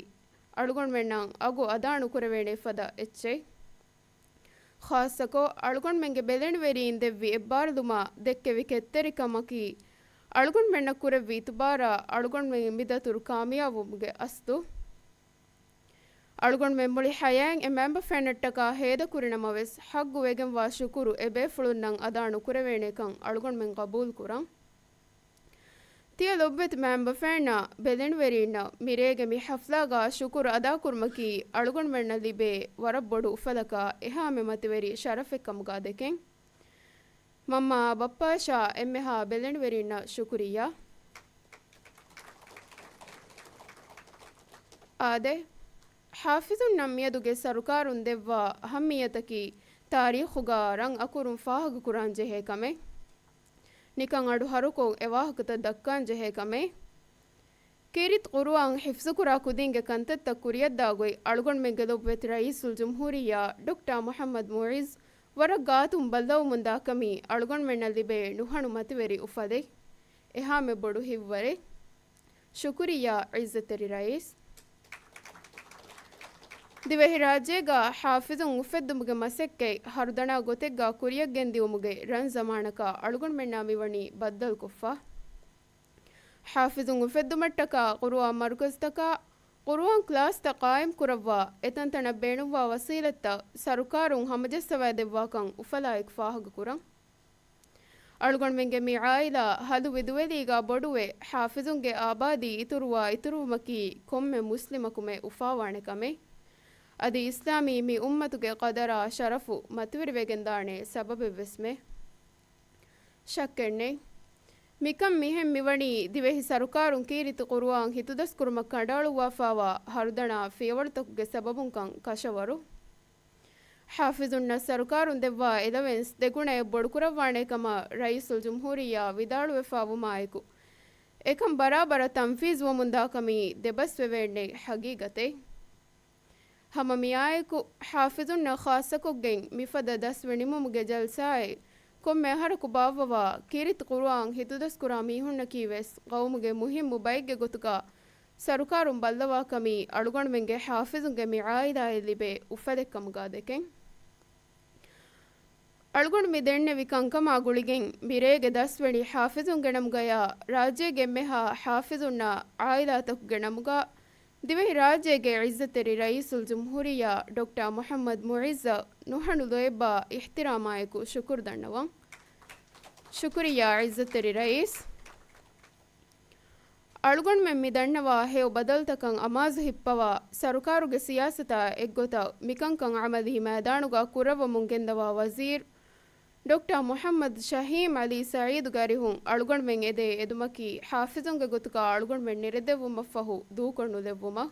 އަޅުގަނޑުމެންނަށް އަގު އަދާނުކުރެވޭނެ ފަދަ އެއްޗެއް. ޚާއްޞަކޮށް، އަޅުގަނޑުމެންގެ ބެލެނިވެރީން ދެއްވި އެއްބާރުލުމާ ދެއްކެވި ކެތްތެރިކަމަކީ، އަޅުގަނޑުމެންނަށް ކުރެއްވި އިތުބާރާ، އަޅުގަނޑުމެން މި ދަތުރު ކާމިޔާބުވުމުގެ އަސްލު. އަޅުގަނޑުމެން މުޅި ޙަޔާތް އެ މައިންބަފައިންނަށްޓަކާ ހޭދަކުރި ނަމަވެސް، ޙައްގު ވެގެންވާ ޝުކުރު އެ ބޭފުޅުންނަށް އަދާ ނުކުރެވޭނެކަން އަޅުގަނޑުމެން ގަބޫލުކުރަން. ތިޔަ ލޮބުވެތި މައިންބަފައިންނާ ބެލެނިވެރީންނަށް މިރޭގެ މި ޙަފްލާގަ ޝުކުރު އަދާކުރުމަކީ، އަޅުގަނޑުމެންނަށް ލިބޭ ވަރަށް ބޮޑު އުފަލަކާ އެހާމެ މަތިވެރި ޝަރަފެއްކަމުގަ ދެކެން. މަންމައާ ބައްޕައަށާ އެންމެހާ ބެލެނިވެރިންނަށް ޝުކުރިއްޔާ. އާދެ، ޙާފިޒުންނަށް މިއަދުގެ ސަރުކާރުން ދެއްވާ އަހައްމިއްޔަތަކީ ތާރީޚުގަ ރަން އަކުރުން ފާހަގަކުރާން ޖެހޭ ކަމެއް. ނިކަން އަޑު ހަރުކޮށް އެ ވާހަކަތައް ދައްކާން ޖެހޭ ކަމެއް. ކީރިތި ޤުރުއާން ޙިފްޒުކުރާ ކުދީންގެ ކަންތައްތައް ކުރިއަށްދާ ގޮތް އަޅުގަނޑުމެންގެ ލޮބުވެތި ރައީސުލްޖުމްހޫރިއްޔާ ޑޮކްޓަރ މުޙައްމަދު މުޢިއްޒު ވަރަށް ގާތުން ބައްލަވަމުންދާ ކަމީ އަޅުގަނޑުމެންނަށް ލިބޭ ނުހަނު މަތިވެރި އުފަލެއް. އެހާމެ ބޮޑު ހިތްވަރެއް. ޝުކުރިއްޔާ ޢިއްޒަތްތެރި ރައީސް. ދިވެހިރާއްޖޭގަ ޙާފިޒުން އުފެއްދުމުގެ މަސައްކަތް ހަރުދަނާ ގޮތެއްގަ ކުރިއަށްގެންދިއުމުގެ ރަން ޒަމާނަކަށް އަޅުގަނޑުމެންނާ މިވަނީ ބައްދަލުކޮށްފަ. ޙާފިޒުން އުފެއްދުމަށްޓަކާ ޤުރުއާން މަރުކަޒުތަކާ، ޤުރުއާން ކްލާސްތައް ޤާއިމްކުރައްވާ، އެތަންތަނަށް ބޭނުންވާ ވަސީލަތްތައް ސަރުކާރުން ހަމަޖައްސަވައިދެއްވާކަން އުފަލާއެކު ފާހަގަކުރަން. އަޅުގަނޑުމެންގެ މި ޢާއިލާ ހަލު ވިދުވެލީގާ ބޮޑުވެ، ޙާފިޒުންގެ އާބާދީ އިތުރުވާ އިތުރުވުމަކީ ކޮންމެ މުސްލިމަކުމެ އުފާވާނެ ކަމެއް. އަދި އިސްލާމީ މި އުއްމަތުގެ ޤަދަރާ ޝަރަފު މަތިވެރިވެގެންދާނެ ސަބަބެއްވެސްމެ. ޝައްކެއްނެތް. މިކަން މިހެން މިވަނީ ދިވެހި ސަރުކާރުން ކީރިތި ޤުރުއާން ހިތުދަސްކުރުމަށް ކަނޑައަޅުއްވާފާވާ ހަރުދަނާ ފިޔަވަޅުތަކުގެ ސަބަބުންކަން ކަށަވަރު. ޙާފިޒުންނަށް ސަރުކާރުން ދެއްވާ އެލަވެންސް ދެގުނައެއް ބޮޑުކުރައްވާނެ ކަމަށް ރައީސުލްޖުމްހޫރިއްޔާ ވިދާޅުވެފާވުމާއެކު، އެކަން ބަރާބަރަށް ތަންފީޒުވަމުންދާ ކަމީ ދެބަސްވެވޭނެ ޙަގީގަތެއް. ހަމަ މިއާއެކު، ޙާފިޒުންނަށް ޚާއްޞަކޮށްގެން މިފަދަ ދަސް ނިމުމުގެ ޖަލްސާއެއް ކޮންމެ އަހަރަކު ބާއްވަވާ، ކީރިތި ޤުރުއާން ހިތުދަސްކުރާ މީހުންނަކީވެސް ޤައުމުގެ މުހިއްމު ބައެއްގެ ގޮތުގަ ސަރުކާރުން ބައްލަވާ ކަމީ އަޅުގަނޑުމެންގެ ޙާފިޒުންގެ މި ޢާއިލާއަށް ލިބޭ އުފަލެއް ކަމުގަ ދެކެން. އަޅުގަނޑު މި ދެންނެވި ކަންކަމާ ގުޅިގެން، މިރޭގެ ދަސްވެނި ޙާފިޒުންގެ ނަމުގަޔާ، ރާއްޖޭގެ އެންމެހާ ޙާފިޒުންނާ ޢާއިލާތަކުގެ ނަމުގަ، ދިވެހިރާއްޖޭގެ ޢިއްޒަތްތެރި ރައީސުލްޖުމްހޫރިއްޔާ ޑޮކްޓަރ މުޙައްމަދު މުޢިއްޒަށް ނުހަނު ލޯތްބާ އިޙްތިރާމާއެކު ޝުކުރު ދަންނަވަން. ޝުކުރިއްޔާ ޢިއްޒަތްތެރި ރައީސް. އަޅުގަނޑުމެން މި ދަންނަވާ ހެޔޮ ބަދަލުތަކަށް އަމާޒު ހިއްޕަވާ، ސަރުކާރުގެ ސިޔާސަތާ އެއްގޮތަށް މިކަންކަން ޢަމަލީ މައިދާނުގަ ކުރައްވަމުން ގެންދަވާ ވަޒީރު ޑޮކްޓަރ މުޙައްމަދު ޝަހީމް ޢަލީ ސަޢީދުގެ އަރިހުން އަޅުގަނޑުމެން އެދޭ އެދުމަކީ، ޙާފިޒުންގެ ގޮތުގަ އަޅުގަނޑުމެން ނެރެދެއްވުމަށްފަހު ދޫކޮށް ނުލެއްވުމަށް.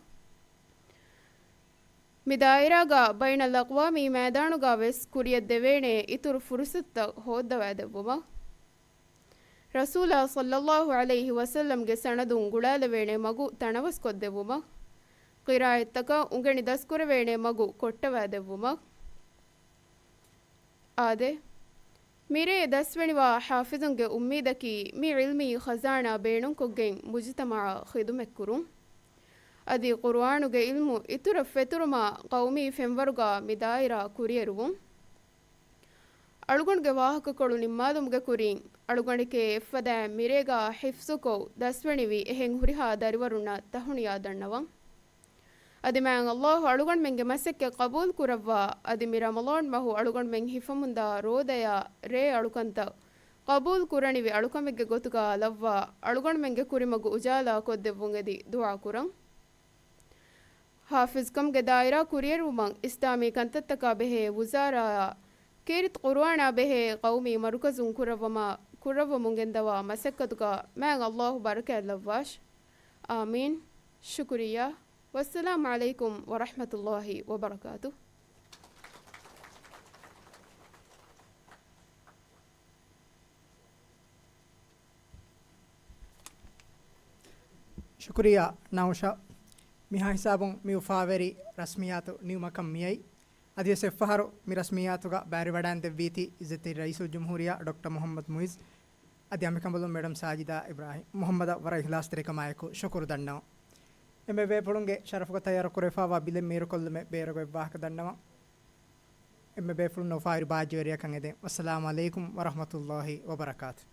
މި ދާއިރާގަ ބައިނަލްއަޤްވާމީ މައިދާނުގަ ވެސް ކުރިއަށް ދެވޭނެ އިތުރު ފުރުޞަތުތައް ހޯއްދަވައިދެއްވުމަށް. ރަސޫލާ ޞައްލައްލާހު ޢަލައިހި ވަސައްލަމްގެ ސަނަދުން ގުޅާލެވޭނެ މަގު ތަނަވަސްކޮށްދެއްވުމަށް. ޤިރާއަތްތަކަށް އުނގެނި ދަސްކުރެވޭނެ މަގު ކޮށްޓަވައިދެއްވުމަށް. އާދެ، މިރޭ ދަސްވެނިވާ ޙާފިޒުންގެ އުއްމީދަކީ މި ޢިލްމީ ޚަޒާނާ ބޭނުންކޮށްގެން މުޖުތަމަޢަށް ޚިދުމަތްކުރުން. އަދި ޤުރުއާނުގެ ޢިލްމު އިތުރަށް ފެތުރުމާ ޤައުމީ ފެންވަރުގަ މި ދާއިރާ ކުރިއެރުވުން. އަޅުގަނޑުގެ ވާހަކަކޮޅު ނިންމާލުމުގެ ކުރިން، އަޅުގަނޑެކޭ އެއްފަދައިން މިރޭގަ ޙިފްޒުކޮށް ދަސްވެނިވި އެހެން ހުރިހާ ދަރިވަރުންނަށް ތަހުނިޔާ ދަންނަވަން. އަދި މާތް ﷲ އަޅުގަނޑުމެންގެ މަސައްކަތް ޤަބޫލު ކުރައްވާ، އަދި މި ރަމަޟާން މަހު އަޅުގަނޑުމެން ހިފަމުންދާ ރޯދަޔާ ރޭ އަޅުކަންތައް ޤަބޫލު ކުރަނިވި އަޅުކަމެއްގެ ގޮތުގަ ލައްވާ، އަޅުގަނޑުމެންގެ ކުރިމަގު އުޖާލާ ކޮށްދެއްވުން އެދި ދުޢާ ކުރަން. ޙާފިޒްކަމުގެ ދާއިރާ ކުރިއެރުވުމަށް އިސްލާމީ ކަންތައްތަކާ ބެހޭ ވުޒާރާއާ، ކީރިތި ޤުރުއާނާ ބެހޭ ޤައުމީ މަރުކަޒުން ކުރައްވަމާ، ކުރައްވަމުން ގެންދަވާ މަސައްކަތުގަ މާތް ﷲ ބަރަކާތް ލައްވާށި. އާމީން. ޝުކުރިއްޔާ. ވައްސަލާމު ޢަލައިކުމް ވަރަޙްމަތުﷲ ވަބަރަކާތުހު. ޝުކުރިއްޔާ ނައުޝާ. މިހާ ހިސާބުން މި އުފާވެރި ރަސްމިއްޔާތު ނިމުމަކަށް މިއައީ. އަދިވެސް އެއްފަހަރު މި ރަސްމިއްޔާތުގަ ބައިވެރިވަޑައިން ދެއްވީތީ އިއްޒަތްތެރި ރައީސުލްޖުމްހޫރިއްޔާ ޑޮކްޓަރ މުޙައްމަދު މުޢިއްޒު އަދި އަނބިކަނބަލުން މެޑަމް ސާޖިދާ އިބްރާހިމް. މުޙައްމަދަށް ވަރަށް އިޚްލާޞްތެރިކަމާއެކު ޝުކުރު ދަންނަވަން. އެންމެ ބޭފުޅުންގެ ޝަރަފުގަ ތައްޔާރު ކުރެވިފައިވާ ބިލެއް މީރުކޮށްލުމެއް ބޭރަށް އޮތް ވާހަކަ ދަންނަވަން. އެންމެ ބޭފުޅުންނަށް އުފާވެރި ބާއްޖަވެރިއަކަށް އެދެން. ވައްސަލާމު ޢަލައިކުމް ވަރަޙްމަތުﷲ ވަބަރަކާތުހު.